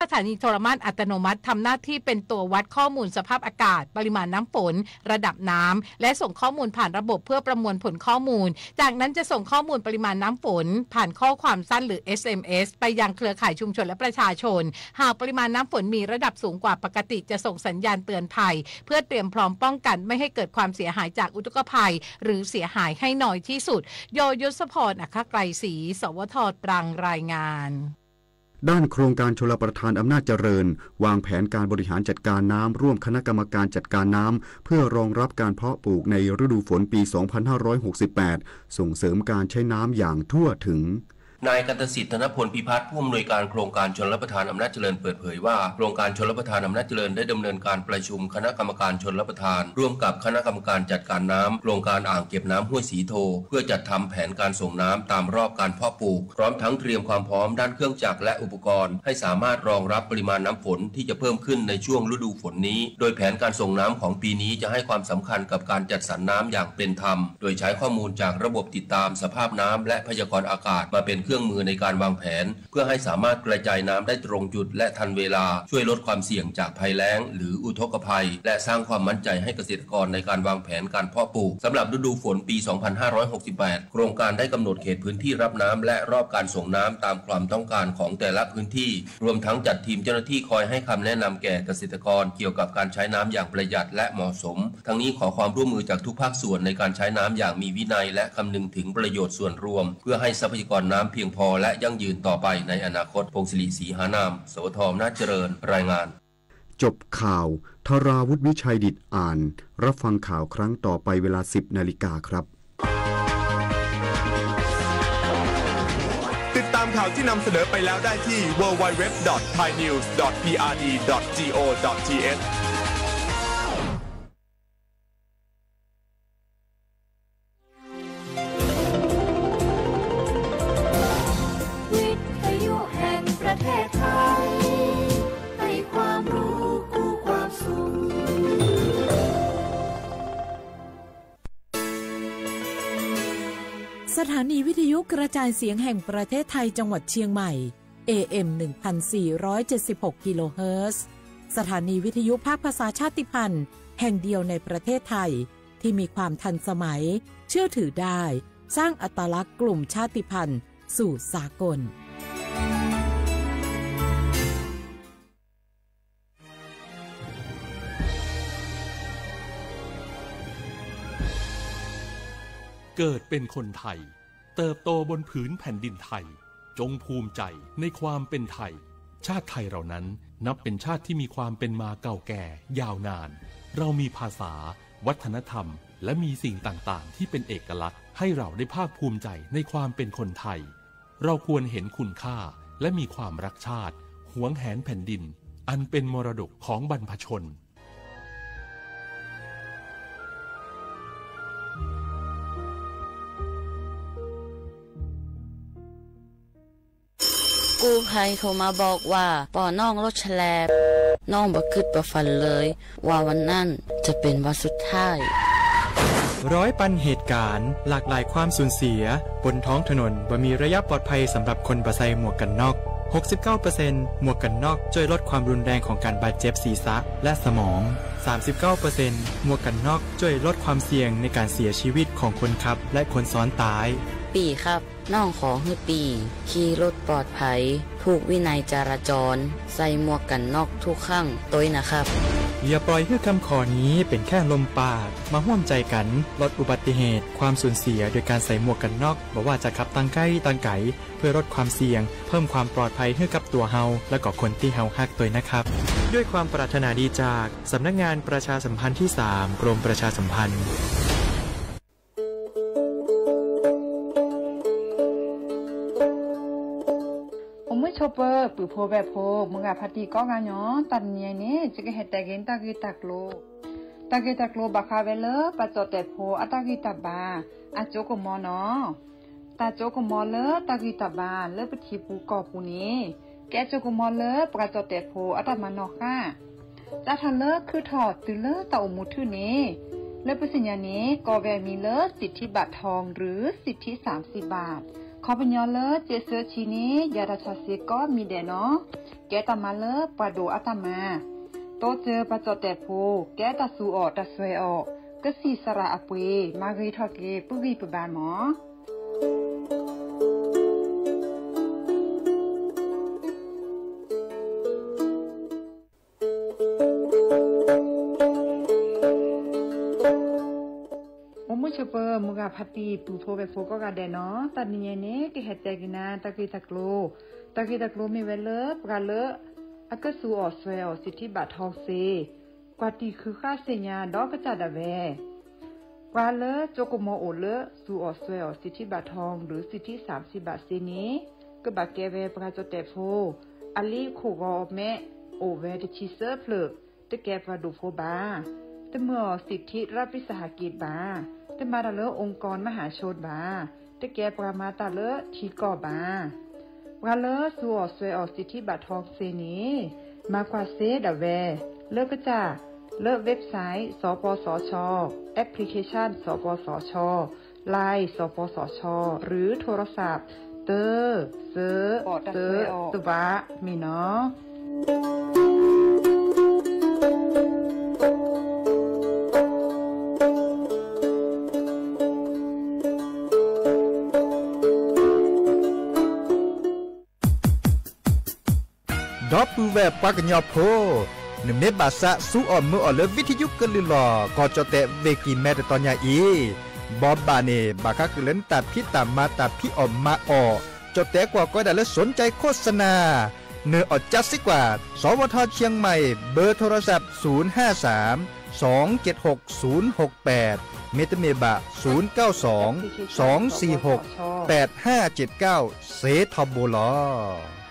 สถานีโทรมาตรอัตโนมัติทำหน้าที่เป็นตัววัดข้อมูลสภาพอากาศ ปริมาณน้ำฝน ระดับน้ำ และส่งข้อมูลผ่านระบบเพื่อประมวลผลข้อมูล จากนั้นจะส่งข้อมูลปริมาณน้ำฝน ผ่านข้อความสั้นหรือ เอสเอ็มเอส ไปยังเครือข่ายชุมชนและประชาชน หากปริมาณน้ำฝนมีระดับสูงกว่าปกติ จะส่งสัญญาณเตือนภัย เพื่อเตรียมพร้อมป้องกันไม่ให้เกิดความเสียหายจากอุทกภัย หรือเสียหายให้น้อยที่สุด โยยศพร อัครไกรศรี สวท ตรัง รายงาน ด้านโครงการชลประทานอำนาจเจริญ วางแผนการบริหารจัดการน้ำร่วมคณะกรรมการจัดการน้ำ เพื่อรองรับการเพาะปลูกในฤดูฝนปี สองพันห้าร้อยหกสิบแปด ส่งเสริมการใช้น้ำอย่างทั่วถึง นายกันตสิทธิ์ ธนพลพิพัฒน์ ผู้อำนวยการโครงการชลประทานอำนาจเจริญเปิดเผยว่า โครงการชลประทานอำนาจเจริญได้ดำเนินการประชุมคณะกรรมการชลประทาน ร่วมกับคณะกรรมการจัดการน้ำโครงการอ่างเก็บน้ำห้วยสีโท เพื่อจัดทำแผนการส่งน้ำตามรอบการเพาะปลูก พร้อมทั้งเตรียมความพร้อมด้านเครื่องจักรและอุปกรณ์ ให้สามารถรองรับปริมาณน้ำฝนที่จะเพิ่มขึ้นในช่วงฤดูฝนนี้ โดยแผนการส่งน้ำของปีนี้จะให้ความสำคัญกับการจัดสรรน้ำอย่างเป็นธรรม โดยใช้ข้อมูลจากระบบติดตามสภาพน้ำและพยากรณ์อากาศมาเป็นเครื่องมือในการวางแผน เพื่อให้สามารถกระจายน้ำได้ตรงจุดและทันเวลา ช่วยลดความเสี่ยงจากภัยแล้งหรืออุทกภัย และสร้างความมั่นใจให้เกษตรกรในการวางแผนการเพาะปลูก สำหรับฤดูฝนปี สองพันห้าร้อยหกสิบแปด โครงการได้กำหนดเขตพื้นที่รับน้ำและรอบการส่งน้ำตามความต้องการของแต่ละพื้นที่ รวมทั้งจัดทีมเจ้าหน้าที่คอยให้คำแนะนำแก่เกษตรกรเกี่ยวกับการใช้น้ำอย่างประหยัดและเหมาะสม ทั้งนี้ขอความร่วมมือจากทุกภาคส่วนในการใช้น้ำอย่างมีวินัยและคำนึงถึงประโยชน์ส่วนรวม เพื่อให้ทรัพยากรน้ำเพียงพอและยั่งยืนต่อไปในอนาคต พงศิริ ศรีหานาม สวท อำนาจเจริญ รายงาน จบข่าว ธราวุฒิ วิชัยดิตอ่าน รับฟังข่าวครั้งต่อไปเวลา สิบนาฬิกาครับ ติดตามข่าวที่นำเสนอไปแล้วได้ที่ ดับเบิลยู ดับเบิลยู ดับเบิลยู ดับเบิลยู ดอท ไทยนิวส์ ดอท พีอาร์ ดี ดอท จี โอ ดอท ที เอช วิทยุแห่งประเทศไทย ให้ความรู้คู่ความสุข สถานีวิทยุกระจายเสียงแห่งประเทศไทยจังหวัดเชียงใหม่ เอ เอ็ม หนึ่งพันสี่ร้อยเจ็ดสิบหก กิโลเฮิรตซ์ สถานีวิทยุภาคภาษาชาติพันธุ์แห่งเดียวในประเทศไทย ที่มีความทันสมัย เชื่อถือได้ สร้างอัตลักษณ์กลุ่มชาติพันธุ์สู่สากล เกิดเป็นคนไทย เติบโตบนผืนแผ่นดินไทย จงภูมิใจในความเป็นไทย ชาติไทยเรานั้นนับเป็นชาติที่มีความเป็นมาเก่าแก่ยาวนาน เรามีภาษา วัฒนธรรม และมีสิ่งต่างๆ ที่เป็นเอกลักษณ์ ให้เราได้ภาคภูมิใจในความเป็นคนไทย เราควรเห็นคุณค่า และมีความรักชาติ หวงแหนแผ่นดิน อันเป็นมรดกของบรรพชน กู้ภัยโทรมาบอกว่า ปอน้องรถแฉลบ น้องบ่คิดบ่ฝันเลย ว่าวันนั้นจะเป็นวันสุดท้าย ร้อยปันเหตุการณ์ หลากหลายความสูญเสีย บนท้องถนน บ่มีระยะปลอดภัยสำหรับคนบ่ใส่หมวกกันน็อก หกสิบเก้าเปอร์เซ็นต์ หมวกกันน็อกช่วยลดความรุนแรงของการบาดเจ็บศีรษะและสมอง สามสิบเก้าเปอร์เซ็นต์ หมวกกันน็อกช่วยลดความเสี่ยงในการเสียชีวิตของคนขับและคนซ้อนท้าย ปีครับ น้องขอหื้อปี ขี่รถปลอดภัย ผูกวินัยจราจร ใส่หมวกกันน็อกทุกครั้ง ตวยนะครับ อย่าปล่อยหื้อคำขอนี้เป็นแค่ลมปาก มาร่วมใจกันลดอุบัติเหตุ ความสูญเสียโดยการใส่หมวกกันน็อก บ่ว่าจะขับตังใกล้ตังไก๋ เพื่อลดความเสี่ยง เพิ่มความปลอดภัยหื้อกับตั๋วเฮา และก็คนตี้เฮาฮักตวยนะครับ ด้วยความปรารถนาดีจาก สำนักงานประชาสัมพันธ์ที่สาม กรมประชาสัมพันธ์ အိၣ်မုာ်ဆိးပၢၤ ပုၢ်ဖိဝဲၢ်ဖိ မုၢ်ဂၤဖါတံၢ်ကိးဂၤညီ တနံၤအံၤန့ၣ် ယကဟဲတဲဂ့ၤတၢ်ဂ့ၢ်တၢ်ကျိၤ, တၢ်ဂ့ၢ်တၢ်ကျိၤဘၣ်ဃးဝဲလၢ ပှၤကၠီၣ်တဲာ်ဖိအတၢ်ဂံၢ်တၢ်ဘါ အကၠိကမီၤနီၤ. တၢ်ကၠိကမီၤလၢတၢ်ဂံၢ်တၢ်ဘါလၢပထံပူၤကီၢ်ပူၤန့ၣ် ကဲကၠိကမီၤလၢပှၤကၠီၣ်တဲာ်ဖိအတၢ်မၤနီၣ်ဃာ် စးထီၣ်လၢခုထီၣ်တုၤလၢတၢ်အိၣ်မူထူၣ်န့ၣ် လၢပသ့ၣ်ညါန့ၣ် ကိးဝဲအမံၤလၢ สิทธิบัตรทอง หรือ สิทธิสามสิบบาท ခီပညီလၢ ကဲးစၢဆံန့ၣ် ယၤတၢ်ဆၣ်စ့ၢ်ကီးမံၤဒဲးနီၤ, ကဲတၢ်မၤလၢပှၤဒိၣ်အါတၢ်မၤ, တိစၢၤပှၤကၠီၣ်တဲာ်ဖိ ကဲတၢ်သူၣ်အီၣ်တၢ်စွဲအီၣ် ကစံၣ်စရၣ်အပှ့ၤ မၤဂ့ၤထီၣ်က့ၤပုၢ်ဂံၢ်ပဘါမး. အိၣ်မုာ်ဆိးပၢၤ မုၢ်ဂၤဖါတံၢ် ပုၢ်ဖိဝဲၢ်ဖိကိးဂၤဒဲးနီၤ, တနံၤညါန့ၣ် ကဟဲတဲက့ၤနၤ တၢ်ဂ့ၢ်တၢ်ကျိၤ, တၢ်ဂ့ၢ်တၢ်ကျိၤမ့ၢ်ဝဲလၢ ပှၤလၢ အကသူၣ်အီၣ်စွဲအီၣ် စံးထံဘၣ်ထီစ့ ကွၢ်တံၢ်ဃုာ်ဃာ်သ့ၣ်ညါဒီးကစၢ်ဒၣ်ဝဲ ပှၤလၢကၠိကမီၤအိၣ်လၢ သူၣ်အီၣ်စွဲအီၣ် စံးထံဘၣ်ထီ ဒီးစံးထံစၣ်စံးဘၣ်စ့န့ၣ် ကဘၣ်ကဲဝဲပှၤကၠီၣ်တဲာ်ဖိ အလံအခိၣ်ဂီၤမဲ အိၣ်ဝဲတဆံသၢဖျၢၣ်, တကဲပှၤဒိၣ်ဖိဘၣ်, တမၤအီၣ်စံးထံ ရၢပံစဟးက့ဘၣ်, တမၤတၢ်လၢ အူကီၢ်မဟးဆိဘၣ်, တကဲပှၤမၤတၢ်လၢထံကီၢ်ဘၣ်. ပှၤလၢသူၣ်အီၣ်စွဲအီၣ် စံးထံဘၣ်ထီစ့န့ၣ် မၤကွၢ်စ့ဒၣ်ဝဲ လၢကစၢ် လၢ website စပစချ, application စပစချ, Line စပစချ, ឬ โทรศัพท์ တၢ သၢ တၢ သၢဘး မ့ၢ်နီၤ. ဒီပုၢ်ဝဲၢ်ပှၤကညီဖိ, နမ့ၢ်ဘၣ်သးသူအီၣ်မုာ်အီၣ်လၢ ဝံထယုကလုၢ်လီၤ ကီၢ်ကၠီၣ်တဲာ်ဝ့ၢ်ကံၢ်မဲ တတီၤညါအံၤ, ဘီဘၣ်န့ၣ် ဘၣ်ဃးဃုာ်လၢနတၢ်ဖံးတၢ်မၤ တၢ်ဖံးအီၣ်မၤအီၣ်, ကၠီၣ်တဲာ်ကွၢ်ကီဒၣ်လၢ สนใจโฆษณา, နအီၣ်ကၠါစ့ကွၢ် สวท.เชียงใหม่ เบอร์โทรศัพท์ ศูนย์ห้าสาม สองเจ็ดหก ศูนย์หกแปด မ့တမ့ၢ်ဘၣ် ศูนย์เก้าสอง สองสี่หก แปดห้าเจ็ดเก้า စ့ထီဘိလီၤ.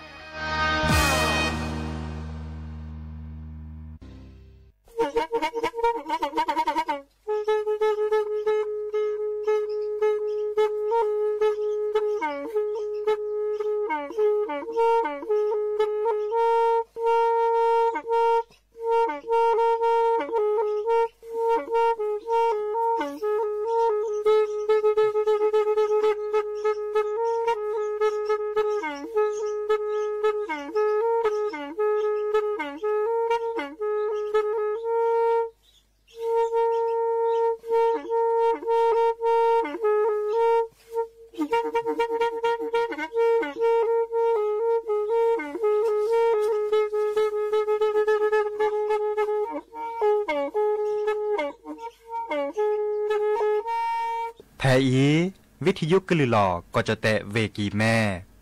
ဖဲအံၤ ဝံထယုကလုၢ်လီၤ ကီၢ်ကၠီၣ်တဲာ်ဝ့ၢ်ကံၢ်မဲ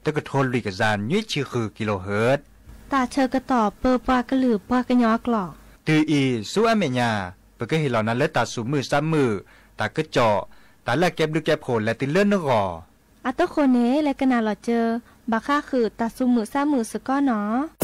တကထိလွံၢ်ကယၤနွံဆံဃု ကံလိဟၢၣ်, တၢ်ဆၢကတီၢ်ပၢပှၤကလုာ်ပှၤကညီအကျိာ်, တုၤအံၤဆူအမဲာ်ညါ ပကဟ့ၣ်လီၤနၤလၢတၢ်သူၣ်မုာ်သးမုာ်, တၢ်ကစီၣ်, တၢ်လၢအကဲဘျုးကဲဖှိၣ်လဲၤတုၤလၢနဂီၢ်. အတဃိန့ၣ် လဲၤကနၣ်လီၤစၢၤ ဘၣ်ဃးဃုာ်တၢ်သူၣ်မုာ်သးမုာ်စ့ၢ်ကီးနီၤ.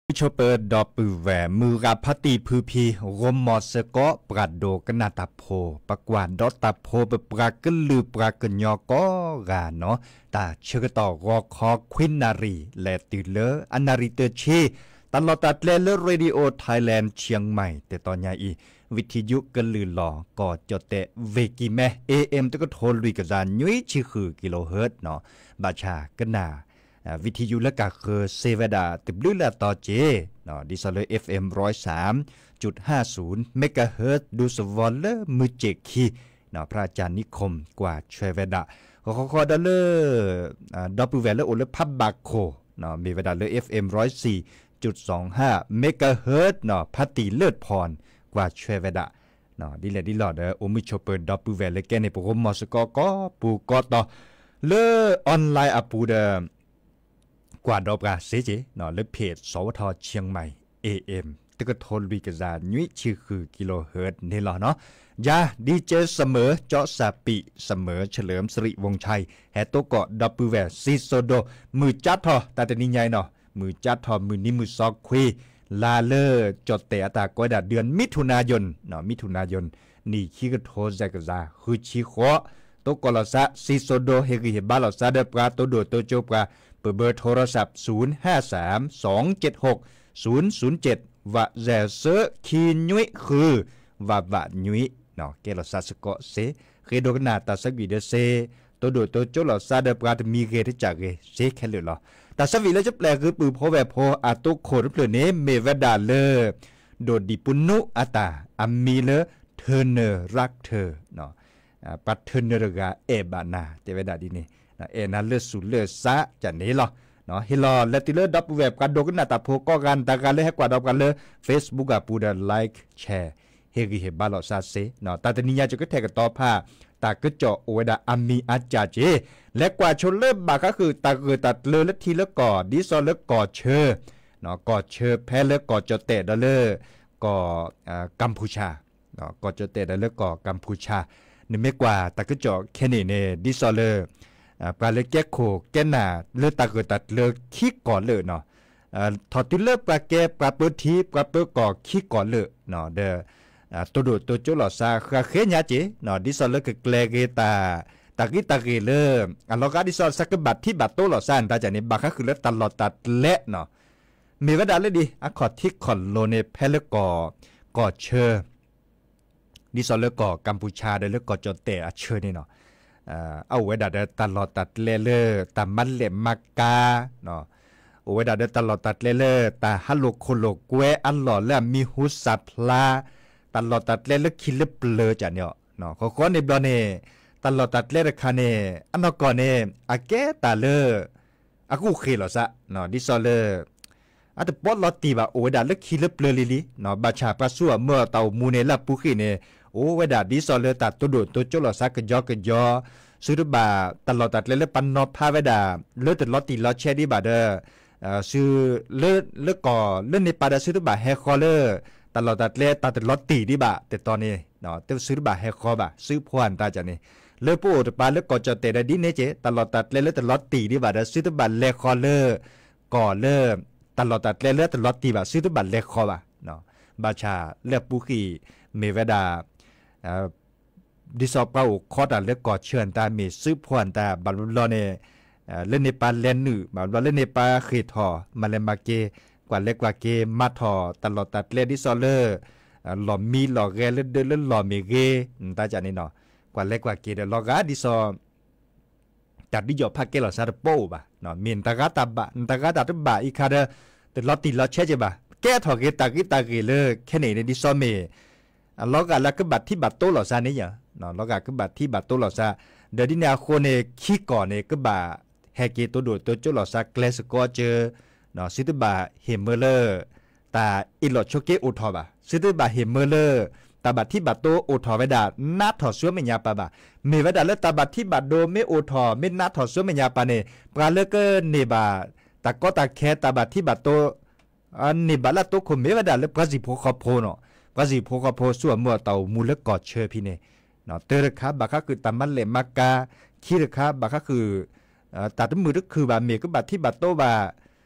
အိၣ်မုာ်ဆိးပၢၤဒီပုၢ်ဝဲၢ် မုၢ်ဂၤဖါတံၢ်ဖုဖံ ဂီၢ်မီၤစ့ၢ်ကီး ပှၤဒိကနၣ်တၢ်ဖိ, ပကွၢ်ဒီးတၢ်ဖိ ပပှၤကလုာ်ပှၤကညီကိးဂၤနီၤ, တၢ်ဆၢကတီၢ်ဂီၤခီခွံနၣ်ရံၣ် လဲၤတုၤလၢအနၣ်ရံၣ်တဆံ, တၢ်လီၢ်တၢ်ကျဲလၢ Radio Thailand Chiang Mai တတီၤညါအံၤ, ဝံထံယုကလုၢ်လီၤ ကီၢ်ကၠီၣ်တဲၣ် ဝ့ၢ်ကံၢ်မဲ AM တကထိလွံၢ်ကယၤနွံဆံဃုကံလိဟၢၣ်နီၤ, ဘၣ်ဆၣ်ကနၣ် ဝံထံယုလၢကဃၢၤစ့ဝဲဒၣ် တဘျုးလၢအသီက့ၤ, ဒ်သိးလၢ FM ร้อยสามจุดห้าศูนย์ megahertz ဒူသဝီလၢမုၢ်စ့ၣ်ခံ, พระอาจารย์นิคม ကွၢ်ဆၢဝဲဒၣ်, ဃီဃီဒီးလၢ ဒီပုၢ်ဝဲၢ်လၢအိၣ်လၢဖးဘၣ်ခိၣ်, မ့ၢ်ဝဲဒၣ်လၢ FM ร้อยสี่จุดสองห้า megahertz နီၤ ဖါတံၢ်လၢၢ်ဖီၣ် ကွၢ်ဆၢဝဲဒၣ်, ဒ်လဲၣ်ဒ်လဲၣ်ဒီး အိၣ်မုာ်ဆိးပၢၤဒီပုၢ်ဝဲၢ်လၢကဲန့ၣ် ပဂီၢ်မီၤစ့ၢ်ကီးကိးပူၤကိးတီၤ, လၢ online အပူၤဒီး ကွၢ်ဒီးပှၤစ့ၢ်ကီး လၢ page สวท เชียงใหม่ AM တကထိလွံၢ်ကယၤနွံဆံဃုကံလိဟၢၣ်န့ၣ်လီၤနီၤ, ယၤ DJ เสมอ เจาะสปี เสมอ เฉลิมสิริวงศ์ชัย ဟဲတိကိးဒီပုၢ်ဝဲၢ် စံၣ်စိၤဒိ မုၢ်ကၠါထီၣ် တၢ်တနံၤညါအံၤနီၤ, မုၢ်ကၠါထီၣ်မုၢ်နံၤမုၢ်သီခွံ လါလၢကၠီၣ်တဲၣ်အတၢ်ကိးဝဲဒၣ် เดือนมิถุนายนနီၤ, มิถุนายน နံၣ်ခံကထိယဲၢ်ကယၤဃုဆံဃိး, တိကိးလီၤသး စံၣ်စိၤဒိ ဟ့ၣ်ဂံၢ်ဟ့ၣ်ဘါလီၤသးဒီးပှၤ တိဒိၣ်တိကၠိပှၤ ပဘၢထိရစး ศูนย์ห้าสามสองเจ็ดหกศูนย์ศูนย์เจ็ด ဝးယဲၢ်သၢ ခံနွံဃု ဝးဝးနွံ, ကဲလီၤသးစ့ၢ်ကီးစ့, ဃ့ဒိကနၣ်တၢ်ဆၢကွံာ်ဒီးစ့, တိဒိၣ်တိကၠိလီၤသးဒီးပှၤတမံၤဂ့ၤတစၢ်ဂ့ၤ စ့ခဲလၢာ်လီၤ. တၢ်ဆၢဝံၤလၢယပျဲၢ်ဂုၢ်ပုၢ်ဖိဝဲၢ်ဖိအတိခိၣ်တဖျၢၣ်န့ၣ် မ့ၢ်ဝဲဒၣ်လၢ ဒိၣ်ဒံၣ်ပူနူအတၢ် အမံၤလၢ ထၢနၢၤရၢ်ထၢ, ပှၤထၢနၢၤတဂၤအဲၣ်ဘၣ်နၤ တဲဝဲဒၣ်ဒ်န့ၣ်, အဲၣ်နၤလၢာ်သူၣ်လၢာ်သးကန့ၣ်လီၤ. ဟ့ၣ်လီၤလဲၤတုၤလၢဒီပုၢ်ဝဲၢ်ပှၤဒိကနၣ်တၢ်ဖိကိးဂၤ နတဂၤလၢဟဲကွၢ်ဒီးပှၤလၢ Facebook အပူၤဒီး like share ဟ့ၣ်ဂံၢ်ဟ့ၣ်ဘါလီၤသးစ့, တၢ်တနံၤညါကကထဲၣ်ကတီၤဖး တၢ်ကစီၣ်အိၣ်ဝဲဒၣ်အမံၤအစၢ်က့ၤ, လဲၤကွၢ်ဆိလၢဘၣ်ဃးဃုာ်တၢ်ဂၢၢ်တၢ်ကျၢၤလၢထံလၢကီၢ် ဒ်သိးလၢကီၢ်ဆၢ ကီၢ်ဆၢဖဲလၢကီၢ်ကၠီၣ်တဲၣ်ဒီးလၢ ကီၢ် ကမ်ၣ်ဖူၤၡၢၣ်, ကီၢ်ကၠီၣ်တဲၣ်ဒီးလၢကီၢ်ကမ်ၣ်ဖူၤၡၢၣ်, နမ့ၢ်ကွၢ်တၢ်ကစီၣ်ခဲန့ၣ်န့ၣ် ဒ်သိးလၢ ပှၤလၢကဲခိၣ်ကဲနၢ်လၢတၢ်ဂၢၢ်တၢ်ကျၢၤခံကီၢ်လၢာ်နီၤ, ထီၣ်တုၤလၢပှၤကဲပှၤပၢထံပှၤပၢကီၢ်ခံကီၢ်လၢာ်, ဒီး တိဒိၣ်တိကၠိလီၤသးဃၣ်ဃ့ညါက့ၤ, ဒ်သိးလၢကကျဲၤဂ့ၤတၢ် တၢ်ဂံၢ်တၢ်ဂ့ၤလၢ အလီၤဂာ်ဒ်သိးသးကဘၣ်ထံၣ်ဘၣ်တိလိာ်သးတၢ်ကန့ၣ် ဘၣ်ဃးဃုာ်လၢတၢ်လီၢ်တၢ်ကျဲနီၤ, မ့ၢ်ဝဲဒၣ်လၢဒ် အခီၣ်ထံးခီၣ်လိၤန့ၣ် ဖဲလၢကီၢ် ကီၢ်ဆၢ ဒ်သိးလၢကီၢ်ကမ်ၣ်ဖူၤၡၢၣ်ဒီးလၢကီၢ်ကၠီၣ်တဲၣ်အဆၢန့ၣ်နီၤ, အအိၣ်ဝဲဒၣ်ဒီးတၢ်လီၢ်တၢ်ကျဲလၢတၢ်မၤလဲၣ်မၤကၤ, အိၣ်ဝဲဒၣ်ဒီးတၢ်လီၢ်တၢ်ကျဲလၢတၢ်ဟးလိာ်ခိၣ်လိာ်ကွဲအလီၢ်လၢအမံၤဟူသၣ်ဖျါ, တၢ်လီၢ်တၢ်ကျဲလၢခံလၢပျၢၤကန့ၣ်, ဃီဃီန့ၣ်ဘျီန့ၣ် တၢ်လီၢ်တၢ်ကျဲတခါန့ၣ် အနီၢ်ကီၢ်န့ၣ် အကဲတၢ်လၢ အကူၣ်ဃ့ၢ်လိာ်သး, ဒ်သိးလၢ အတပီးလီၤတံၢ်ဘၣ် အိၣ်ဝဲဒၣ်လၢခံလၢပျၢၤလံလံ, ဘၣ်ဆၣ်ပှၤဆူအမၢအတၢ်အိၣ်မူန့ၣ် လၢအပူၤဃ့ၢ်န့ၣ် အိၣ်ဝဲဒၣ်ဒ်သိးလၢတၢ်တိဒိၣ်တိကၠိလိာ်သးကယီကယီ, သုတဘၣ်တၢ်လီၢ်တၢ်ကျဲလၢပနီၤဖးဝဲဒၣ် လၢတလီၤတံၢ်လီၤဆဲးဒံးဘၣ်ဒီး သု လၢ လၢကီၢ်လၢန့ၣ်ပၤဒီး သုတဘၣ်ဟဲဃီလၢ တၢ်လီၢ်တၢ်ကျဲတၢ်တလီၤတံၢ်ဒံးဘၣ်တတီၤန့ၣ်, သုတဘၣ်ဟဲဃီဘၣ် သုဖှီၣ်အတၢ်ကန့ၣ်, လၢပအိၣ်တပၤလၢကီၢ်ကၠီၣ်တဲၣ်ဒီးဒ်န့ၣ်က့ၤ တၢ်လီၢ်တၢ်ကျဲလၢတလီၤတံၢ်ဒံးဘၣ်ဒီး သုတဘၣ်လဲၤဃီလၢ ကီၢ်လၢ တၢ်လီၢ်တၢ်ကျဲလၢတလီၤတံၢ်ဘၣ် သုတဘၣ်လဲၤဃီဘၣ်, ဘၣ်ဆၣ်လၢအပူၤဃ့ၢ် မ့ၢ်ဝဲဒၣ် ဒ်သိးပှၤအိၣ်ခီတၢ်လၢကီၢ်ဆၢအတၢ်မ့ၢ် သုဖှီၣ်အတၢ် ဘၣ်ဘျီဘျီန့ၣ် လၢန့ၣ်ပၤလဲၤနုာ် ဘၣ်ဘျီလၢန့ၣ်ပၤဃ့ၢ်ထီၣ် မၤလဲၤမၤက့ၤ ကွၢ်လဲၤကွၢ်က့ၤ မၤထီၣ်တၢ်လီၢ်တၢ်ကျဲဒ်သိးလၢ လီၢ်မံလီၢ်ဂဲၤလၢဒၢးလၢလီၢ်မ့ၢ်ဂ့ၤ တၢ်ကန့ၣ်နီၤ, ကွၢ်လဲၤကွၢ်က့ၤဒီးလီၤဂာ်ဒ်သိး တၢ်ဒုးယီၣ်ဖးကဲလီၤသးတပီအိၣ်ဘၣ်, မ့ၢ်နတၢ်ဂၤတၢ်ဘၣ် နတၢ်ဂၤတၢ်တဘၣ်အံၤခါဒီး တလီၤတံၢ်လီၤဆဲးက့ၤဘၣ် ကဲထီၣ်က့ၤတၢ်ဂ့ၤတၢ်ဂ့ၤလၢခဲန့ၣ်န့ၣ် ဒ်သိးမ့ၢ် အလီၤဂာ်လၢကဘၣ်ထံၣ်ဘၣ်တိလိာ်သးန့ၣ်ယါ, လီၤဂာ်ကဘၣ်ထံၣ်ဘၣ်တိလိာ်သး, ဒီးဒ်န့ၣ်အဃိန့ၣ် ခံကီၢ်န့ၣ် ကဘၣ်ဟဲက့ၤတိဒိၣ်တိကၠိလိာ်သးကျဲစ့ၢ်ကီးကၢ သုတဘၣ်ဟ့ၣ်မၢလၢ တၢ်အ့ၣ်လိာ်ဆိးက့အိၣ်ထီၣ်ဘၣ်, သုတဘၣ်ဟ့ၣ်မၢလၢ တၢ်ဘၣ်ထံၣ်ဘၣ်တိအိၣ်ထီၣ်ဝဲဒၣ် နးထီၣ်ဆူမဲာ်ညါပၤဘၣ်, မ့ၢ်ဝဲဒၣ်လၢတၢ်ဘၣ်ထံၣ်ဘၣ်ဒိမ့ၢ်အိၣ်ထီၣ် မ့ၢ်နးထီၣ်ဆူမဲာ်ညါပၤန့ၣ် ပှၤလၢကန့ၢ်ဘၣ် တၢ်ကီတၢ်ခဲတၢ်ဘၣ်ထံၣ်ဘၣ်တိ န့ၢ်ဘၣ်လၢအတိခိၣ်မ့ၢ်ဝဲဒၣ်လၢပှၤစံၣ်ဖိဃီဖိနီၤ, ပှၤစံၣ်ဖိဃီဖိဆူအမၢအတၢ်အိၣ်မူလၢကီၢ်ဆၢဖဲန့ၣ်, တၢတခါဘၣ်ဃးဃုာ်တၢ်မၤလဲၣ်မၤကၤ, ခံတခါဘၣ်ဃးဃုာ် တၢ်တမုာ်တခုၣ်ဘၣ် မ့ၢ်ကဘၣ်ထံၣ်ဘၣ်တိဘၣ်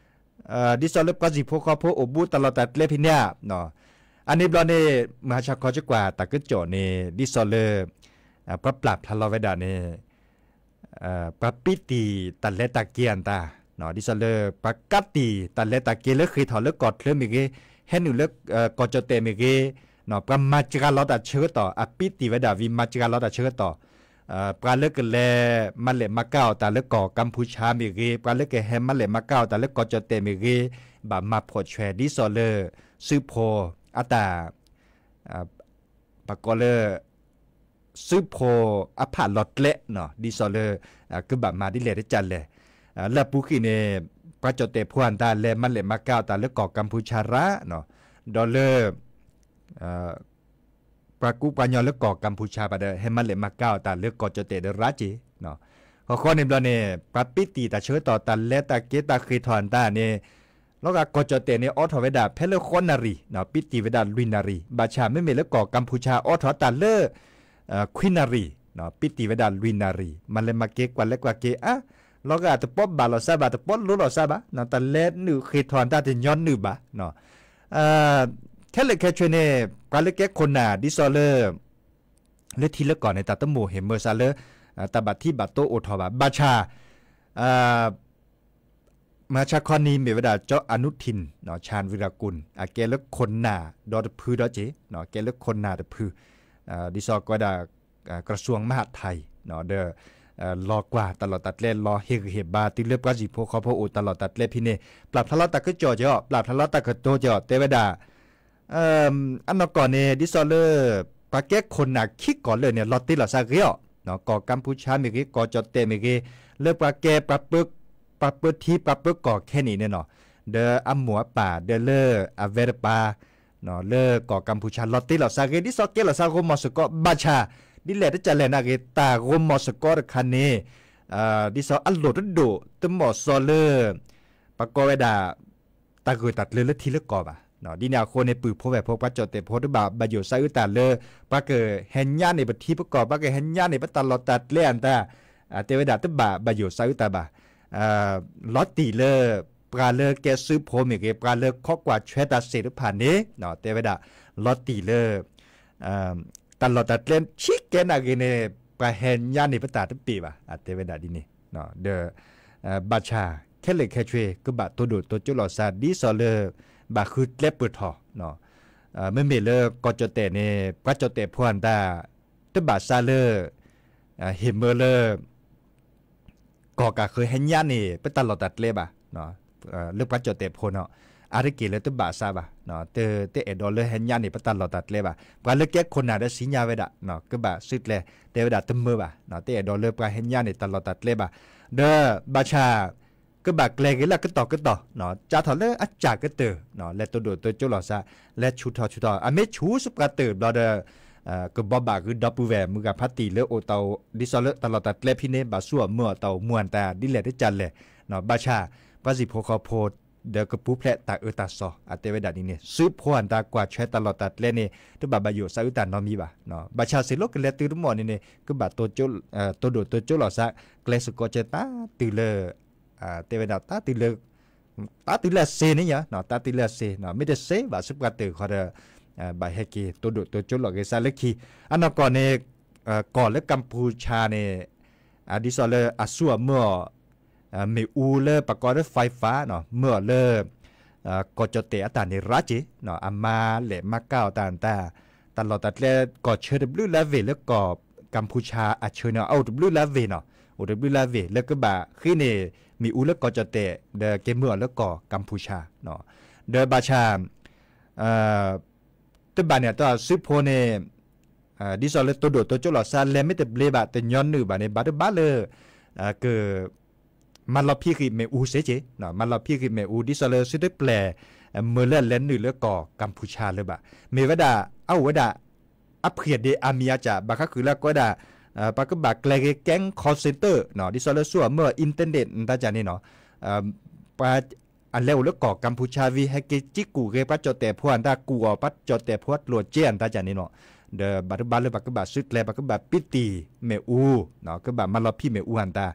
ဒ်သိးလၢပှၤစံၣ်ဖိဃီဖိအိၣ်ဘူးတၢ်လီၢ်တၢ်ကျဲဖဲန့ၣ်ဧါ. အန့ၣ်ဘျီန့ၣ် မဟါဆါခီကကွၢ်တၢ်ကစီၣ်န့ၣ် ဒ်သိးလၢ ပှၤပျၢ်ဖျါလီၤဝဲဒၣ်န့ၣ် ပှၤပံးတံၢ်တၢ်လဲၤတၢ်က့ၤအတၢ်, ဒ်သိးလၢ ပှၤကးတံၢ်တၢ်လဲၤတၢ်က့ၤလၢဃ့ၢ်ထီၣ်လၢကီၢ်ချၢမ့ၢ်ဂ့ၤ, ဟဲနုာ်လၢ ကီၢ်ကၠီၣ်တဲၣ်မ့ၢ်ဂ့ၤ, ပှၤမၤစှၤလီၤတၢ်ဆၢကတီၢ် အပံးတံၢ်ဝဲဒၣ်ဝံၤမၤစှၤလီၤတၢ်ဆၢကတီၢ်, ပှၤလၢကလဲၤမၤလဲၢ်မၤကၤအီၣ်တၢ်လၢကီၢ်ကမ်ဖူဆါမ့ၢ်ဂ့ၤ, ပှၤလၢကဟဲမၤလဲၢ်မၤကၤအီၣ်တၢ်လၢကီၢ်ကၠီၣ်တဲၣ်မ့ၢ်ဂ့ၤ, ဘၣ်မၤဖှီၣ်ဆွဲၤ ဒ်သိးလၢ စုဖိအတၢ် ပကိးလၢ စုဖိအဖးလီၤကျဲ ဒ်သိးလၢ ကဘၣ်မၤဒ်လဲၣ်တကးလဲၣ်. လၢအပူၤကွံာ်န့ၣ် ပှၤကၠီၣ်တဲၣ်ဖိအတၢ်လဲၤမၤလဲၢ်မၤကၤအီၣ်တၢ်လၢကီၢ်ကမ်ဖူဆါရၤ, ဒီးလၢ ပှၤကူပှၤညီလၢကီၢ်ကမ်ဖူဆါဘၣ်ဒီး ဟဲမၤလဲၢ်မၤကၤအီၣ်တၢ်လၢကီၢ်ကၠီၣ်တဲၣ်ဒီးရၤက့ၤ. ဃီဃီန့ၣ်ဘျီန့ၣ် ပှၤပံးတံၢ်တၢ်ဆၢကတီၢ်တၢ်လဲၤတၢ်က့ၤတၢ်ဃ့ၢ်ထီၣ်အတၢ်န့ၣ် လီၤဂာ်ကီၢ်ကၠီၣ်တဲၣ်န့ၣ် အိးထီၣ်ဝဲဒၣ်ဖဲလၢဃိးနၣ်ရံၣ်, ပံးတံၢ်ဝဲဒၣ်လွံၢ်နၣ်ရံၣ်, ဘၣ်ဆၣ်မ့မ့ၢ်လၢကီၢ်ကမ်ဖူဆါအိးထီၣ်တၢ်လၢ ခွံနၣ်ရံၣ်, ပံးတံၢ်ဝဲဒၣ်လွံၢ်နၣ်ရံၣ်, မၤလဲၤမၤက့ၤကွၢ်လဲၤကွၢ်က့ၤအါ, လီၤဂာ်တပီၢ်ဘၣ်လီၤစၢ်ဘၣ် တပီၢ်လိၤလီၤစၢ်ဘၣ်, တၢ်လဲၤနုာ်ဃ့ၢ်ထီၣ်တၢ်တညီနုၢ်ဘၣ်. ခဲလၢာ်ခဲဆ့န့ၣ် ပှၤလၢကဲခိၣ်နၢ်ဒ်သိးလၢ လၢထံလၢကီၢ်န့ၣ် တၢ်တမိၣ်ဟ့ၣ်မၢစးလၢ တၢ်ဘၣ်ထံဘၣ်တိအိၣ်ထီၣ်ဘၣ်. ဘၣ်ဆၣ် မဟါဆါခီနံၤမ့ၢ်ဝဲဒၣ် ကၠီအနုထံၣ် ဆၣ်ဝံရၤကူၣ် အကဲလၢခိၣ်နၢ်ဒီတဖုဒီးက့ၤ, ကဲလၢခိၣ်နၢ်တဖု, ဒ်သိးကီးဝဲဒၣ် ကရၢၡူၣ်မဟးထၢၣ် ဒီး လီၤကွၢ်တၢ်လီၢ်တၢ်ကျဲ လီၤဟ့ၣ်ဂံၢ်ဟ့ၣ်ဘါတုၤလၢပှၤစံၣ်ဖိဃီဖိအိၣ်တၢ်လီၢ်တၢ်ကျဲဖဲန့ၣ် ပျၢ်ဖျါလီၤတၢ်ကစီၣ်က့ၤအီၤ, ပျၢ်ဖျါလီၤတၢ်ကတိၤက့ၤအီၤ တဲဝဲဒၣ် အနီၢ်ကီၢ်န့ၣ် ဒ်သိးလၢ ပှၤကဲခိၣ်နၢ်ခံကီၢ်လၢာ်န့ၣ် လီၤတ့လီၤစးဂ့ၤအီၤ, ကီၢ်ကမ်ဖူဆါမ့ၢ်ဂ့ၤ ကီၢ်ကၠီၣ်တဲၣ်မ့ၢ်ဂ့ၤ, လၢပှၤကဲ ပှၤပၢထံပှၤပၢကီၢ်ခဲန့ၣ်န့ၣ်နီၤ, ဒီးအမိၢ်အပၢ်ဒီးလၢအဝဲတပၤ လၢကီၢ်ကမ်ဖူဆါ လီၤတ့လီၤစးဂ့ၤ ဒ်သိးကဲလီၤစးဂီၢ်မီၢ်စ့ၢ်ကီး ဘၣ်ဆၣ် ဒ်လဲၣ်တကးလဲၣ်န့ၣ်ဂ့ၤ တၢ်ဂီၢ်မီၢ်စ့ၢ်ကီးတခါန့ၣ် ဒ်သိးအလိၣ်တဒိၣ်တမီၢ်စီလၢ ပကိးဝဲဒၣ် တၢ်ဂၢၢ်တၢ်ကျၢၤလၢထံလၢကီၢ်ဘၣ်. ဒ်န့ၣ်အဃိန့ၣ် ပုၢ်ဖိဝဲၢ်ဖိပှၤကၠီၣ်တဲၣ်ဖိတဘၣ်ဘၣ်ယိၣ်စးအုးတၢ်လၢ ပှၤကဟဲညါန့ၢ်ပထံပကီၢ် ပှၤကဟဲညါန့ၢ်ပတၢ်လီၢ်တၢ်ကျဲအတၢ် တဲဝဲဒၣ်တဘၣ်ဘၣ်ယိၣ်စးအုးတၢ်ဘၣ်. လီၤတံၢ်လၢ ပှၤလၢကဲစုဖိမ့ၢ်ဂ့ၤ ပှၤလၢခိးကွၢ်ဆွဲတၢ်စ့ၣ်တဖၣ်န့ၣ် တဲဝဲဒၣ် လီၤတံၢ်လၢ တၢ်လီၢ်တၢ်ကျဲဆံးကဲန့ၣ်ဂ့ၤန့ၣ် ပှၤဟဲညါန့ၢ်ပတၢ်တပ့ၢ်ဘၣ် အတဲဝဲဒၣ်ဒ်န့ၣ်. ဒီး ဘၣ်ဆၣ် ခဲလၢာ်ခဲဆ့ ကဘၣ်တိၢ်ဒိၣ်တိၢ်ကၠိလိာ်သး ဒ်သိးလၢ ဘၣ်ဃုကျဲပၢၢ်ထီၣ် မ့မ့ၢ်လၢကီၢ်ကၠီၣ်တဲၣ်န့ၣ် ပှၤကၠီၣ်တဲၣ်ဖိအတၢ် တဘၣ်စးလၢ ဟ့ၣ်မၢလၢ ကီၢ်ကၢ်ဃၢၤဟဲညါန့ၢ် ပတၢ်လီၢ်တၢ်ကျဲဘၣ်. လၢပှၤကၠီၣ်တဲၣ်ဖိန့ၣ် အါတက့ၢ်လၢတဘၣ်စးဘၣ်. တအဲၣ်ဒိးလၢဟဲညါန့ၢ်ပတၢ်လီၢ်တၢ်ကျဲဘၣ်. ပှၤလၢကဲခိၣ်နၢ်ဒီးစံညါဝဲဒၣ် ကဘၣ်စုကျဲ တဲဝဲဒၣ်တမၢဘၣ်. တအဲၣ်ဒိးလၢပှၤဟဲညါန့ၢ်တၢ်လီၢ်တၢ်ကျဲဘၣ်. ဒီးဘၣ်ဆၣ် ကဘၣ်ကျဲၤဂ့ၤလၢအကတီၢ်ကတီၢ် ကၢထီၣ်လၢအစှၤကတၢၢ် လဲၤတိၢ်ဒိၣ်တိၢ်ကၠိလိာ်သး လဲၤဆူၣ်ထီၣ်ဆူၣ်ထီၣ် အမ့ၢ်ဆူၣ်စပှၢ်တၢၢ်ဘျီဒီး ကဘီဘၣ်ဂ့ၤဒီပုၢ်ဝဲၢ်မုၢ်ဂၤဖးတံၢ်လၢအိၣ်တၢ်အိၣ် ဒ်သိးလၢတၢ်လီၢ်တၢ်ကျဲဖဲန့ၣ် ဘၣ်ဆူၣ်အီၤမၢအီၤတၢ်အိၣ်မူအတၢ်ဒ်လဲၣ်တကးလဲၣ်. ဘၣ်ဆၣ် ပှၤစံၣ်ဖိဃီဖိ ဒီးကပူၤဖျဲးတၢ်အၢတၢ်သီ အတဲဝဲဒၣ်ဒ်န့ၣ် စုဖိအတၢ်ကွၢ်ဆွဲတၢ်လီၢ်တၢ်ကျဲန့ၣ် တဘၣ်ဘၣ်ယိၣ်စးအုးတၢ်နီတမံၤဘၣ်. ဘၣ်ဆၣ်စ့ၢ်လီၤကလဲၤတုၤတမီၢ်န့ၣ်န့ၣ် ကဘၣ် တိၢ်ဒိၣ်တိၢ်ကၠိလိာ်သး ကျဲစ့ၢ်ကီးကဲတၢ်တုၤလၢ တဲဝဲဒၣ် တၢ်တုၤလၢအစ့န့ၣ် တၢ်တုၤလၢအစ့ မ့ၢ်တစ့ဘၣ်စပှၢ်တၢၢ်ဃီဒီး ဘၣ်ဟဲက့ၤတိၢ်ဒိၣ်တိၢ်ကၠိလိာ်က့ၤသးလၢခံ အနီၢ်ကီၢ်န့ၣ် ကီၢ်လၢကမ်ဖူဆါန့ၣ် ဒ်သိးလၢအဆူၣ်အီၤမၢအီၤ မ့ၣ်အူလၢပကိးလၢ fiber မၢအီၤလၢ ကီၢ်ကၠီၣ်တဲၣ်အတၢ်န့ၣ်ရးက့ၤ အမၤလဲၢ်မၤကၤအီၤတၢ်တၢ် တၢ်လီၢ်တၢ်ကျဲ ကီၢ်ဆၢတဘျုးလၢအဝ့ၢ်လၢကီၢ်ကမ်ဖူဆါအဆၢန့ၣ် အအိၣ်တဘျုးလၢအဝ့ၢ်နီၤ အိၣ်တဘျုးလၢအဝ့ၢ် လၢကဘၣ်ဃ့န့ၢ်မ့ၣ်အူလၢကီၢ်ကၠီၣ်တဲၣ် ဒီးက့ၤမၢအီၤလၢကီၢ်ကမ်ဖူဆါ ဒီးဘၣ်ဆၣ် တဘၣ်န့ၣ်အတီၢ်စုဖိန့ၣ် ဒ်သိးလၢတိၢ်ဒိၣ်တိၢ်ကၠိလိာ်သးလဲၤမ့ၢ်တဘျ့ဘၣ် တညီနုၢ်ဘၣ်န့ၣ် ဘၣ်တဘၣ်လၢ က မၤလီၤဖံးဃံးမ့ၣ်အူစ့ၢ်ကီး မၤလီၤဖံးဃံးမ့ၣ်အူ ဒ်သိးလၢသုတပျဲၢ် မၢလၢအလဲၤနုာ်လၢကီၢ်ကမ်ဖူဆါလၢၤဘၣ်. မ့ၢ်ဝဲဒၣ် အအိၣ်ဝဲဒၣ် အဖှ့ၣ်ဒ့အါမံၤအါစှၤ ဘၣ်ဃးဃုာ်လၢအကိးဝဲဒၣ် ပှၤကဘၣ်ကျဲၤက့ၤ ကဲ call center ဒ်သိးလၢဆူၣ်အမၢအီၤ internet နတၢ်ကၢ်န့ၣ်နီၤ ပှၤ အလဲၤအိၣ်လၢကီၢ်ကမ်ဖူဆါဝံၤ ဟဲက့ၤကံကူၣ်ဂ့ၤ ပှၤကၠီၣ်တဲၣ်ဖိအတၢ်ကူၣ်အီၤ ပှၤကၠီၣ်တဲၣ်ဖိအကျိၣ်အစ့အတၢ်ကၢ်န့ၣ်နီၤ ဒီးဘၣ်တဘၣ်လၢပှၤကဘၣ်စုကျဲၤ ပှၤကဘၣ်ပံးတံၢ်မ့ၣ်အူ ကဘၣ်မၤလီၤဖံးမ့ၣ်အူအတၢ်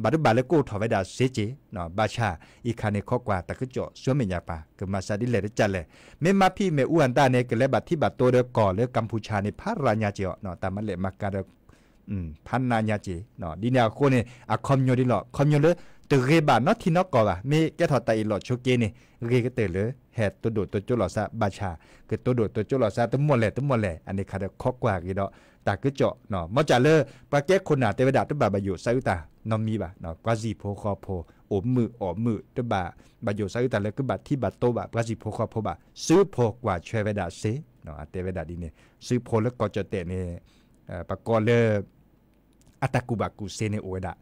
ဘၣ်တဘၣ်လၢကအိၣ်ထီၣ်ဝဲဒၣ်စ့က့ၤ, ဘၣ်ဆၣ် အံၤခါန့ၣ် ခီကွၢ်တၢ်ကစီၣ်ဆူမဲာ်ညါပၢ် ကမၤစၢ်ဒ်လဲၣ်တကလဲၣ်, မ့ၢ်မၤဖံးမ့ၣ်အူအတၢ်န့ၣ် ကလဲၤဘၣ်ထံဘၣ်တိဒီးကီၢ်လၢ ကမ်ပူၤကၠါန့ၣ် ဖးရၤညါက့ၤအီၤ, တၢ်မၤလဲၣ်မၤကၤဒီး ဖးနးညါက့ၤ, ဒ်န့ၣ်အဃိန့ၣ် အခီပညီဒ်လီၤ, ခီပညီလၢ တဂ့ၤဘၣ်နီတထံနီတကီၢ်ဘၣ်, မ့ၢ်ကဲထီၣ်တၢ်အ့ၣ်လိာ်ဆိးက့န့ၣ် ဂ့ၤကတၢၢ်လၢ ဟဲတိၢ်ဒိၣ်တိၢ်ကၠိလိာ်သး ဘၣ်ဆၣ် ကတိၢ်ဒိၣ်တိၢ်ကၠိလိာ်သးတမီၢ်လဲၣ်တမီၢ်လဲၣ်, အန့ၣ်ခါဒီးခီကွၢ်က့ၤဒီး တၢ်ကစီၣ်, မ်ကၢ်လၢ ပှၤကဲခိၣ်နၢ်တဲဝဲဒၣ် တဘၣ်ဘၣ်ယိၣ်စးအုးတၢ်နီတမံၤဘၣ်, ပှၤစံၣ်ဖိဃီဖိ အိၣ်မုာ်အီၣ်မုာ် တဘၣ်ဘၣ်ယိၣ်စးအုးတၢ်လၢကဘၣ်ထံဘၣ်တိဘၣ် ပှၤစံၣ်ဖိဃီဖိဘၣ်, စုဖိကွၢ်ထွဲဝဲဒၣ်စ့, အတဲဝဲဒၣ်ဒ်န့ၣ် စုဖိလၢကီၢ်ကၠီၣ်တဲၣ်န့ၣ် ပကိးလၢ အတၢ်ကူၣ်ဘၣ်ကူၣ်သ့န့ၣ်အိၣ်ဝဲဒၣ်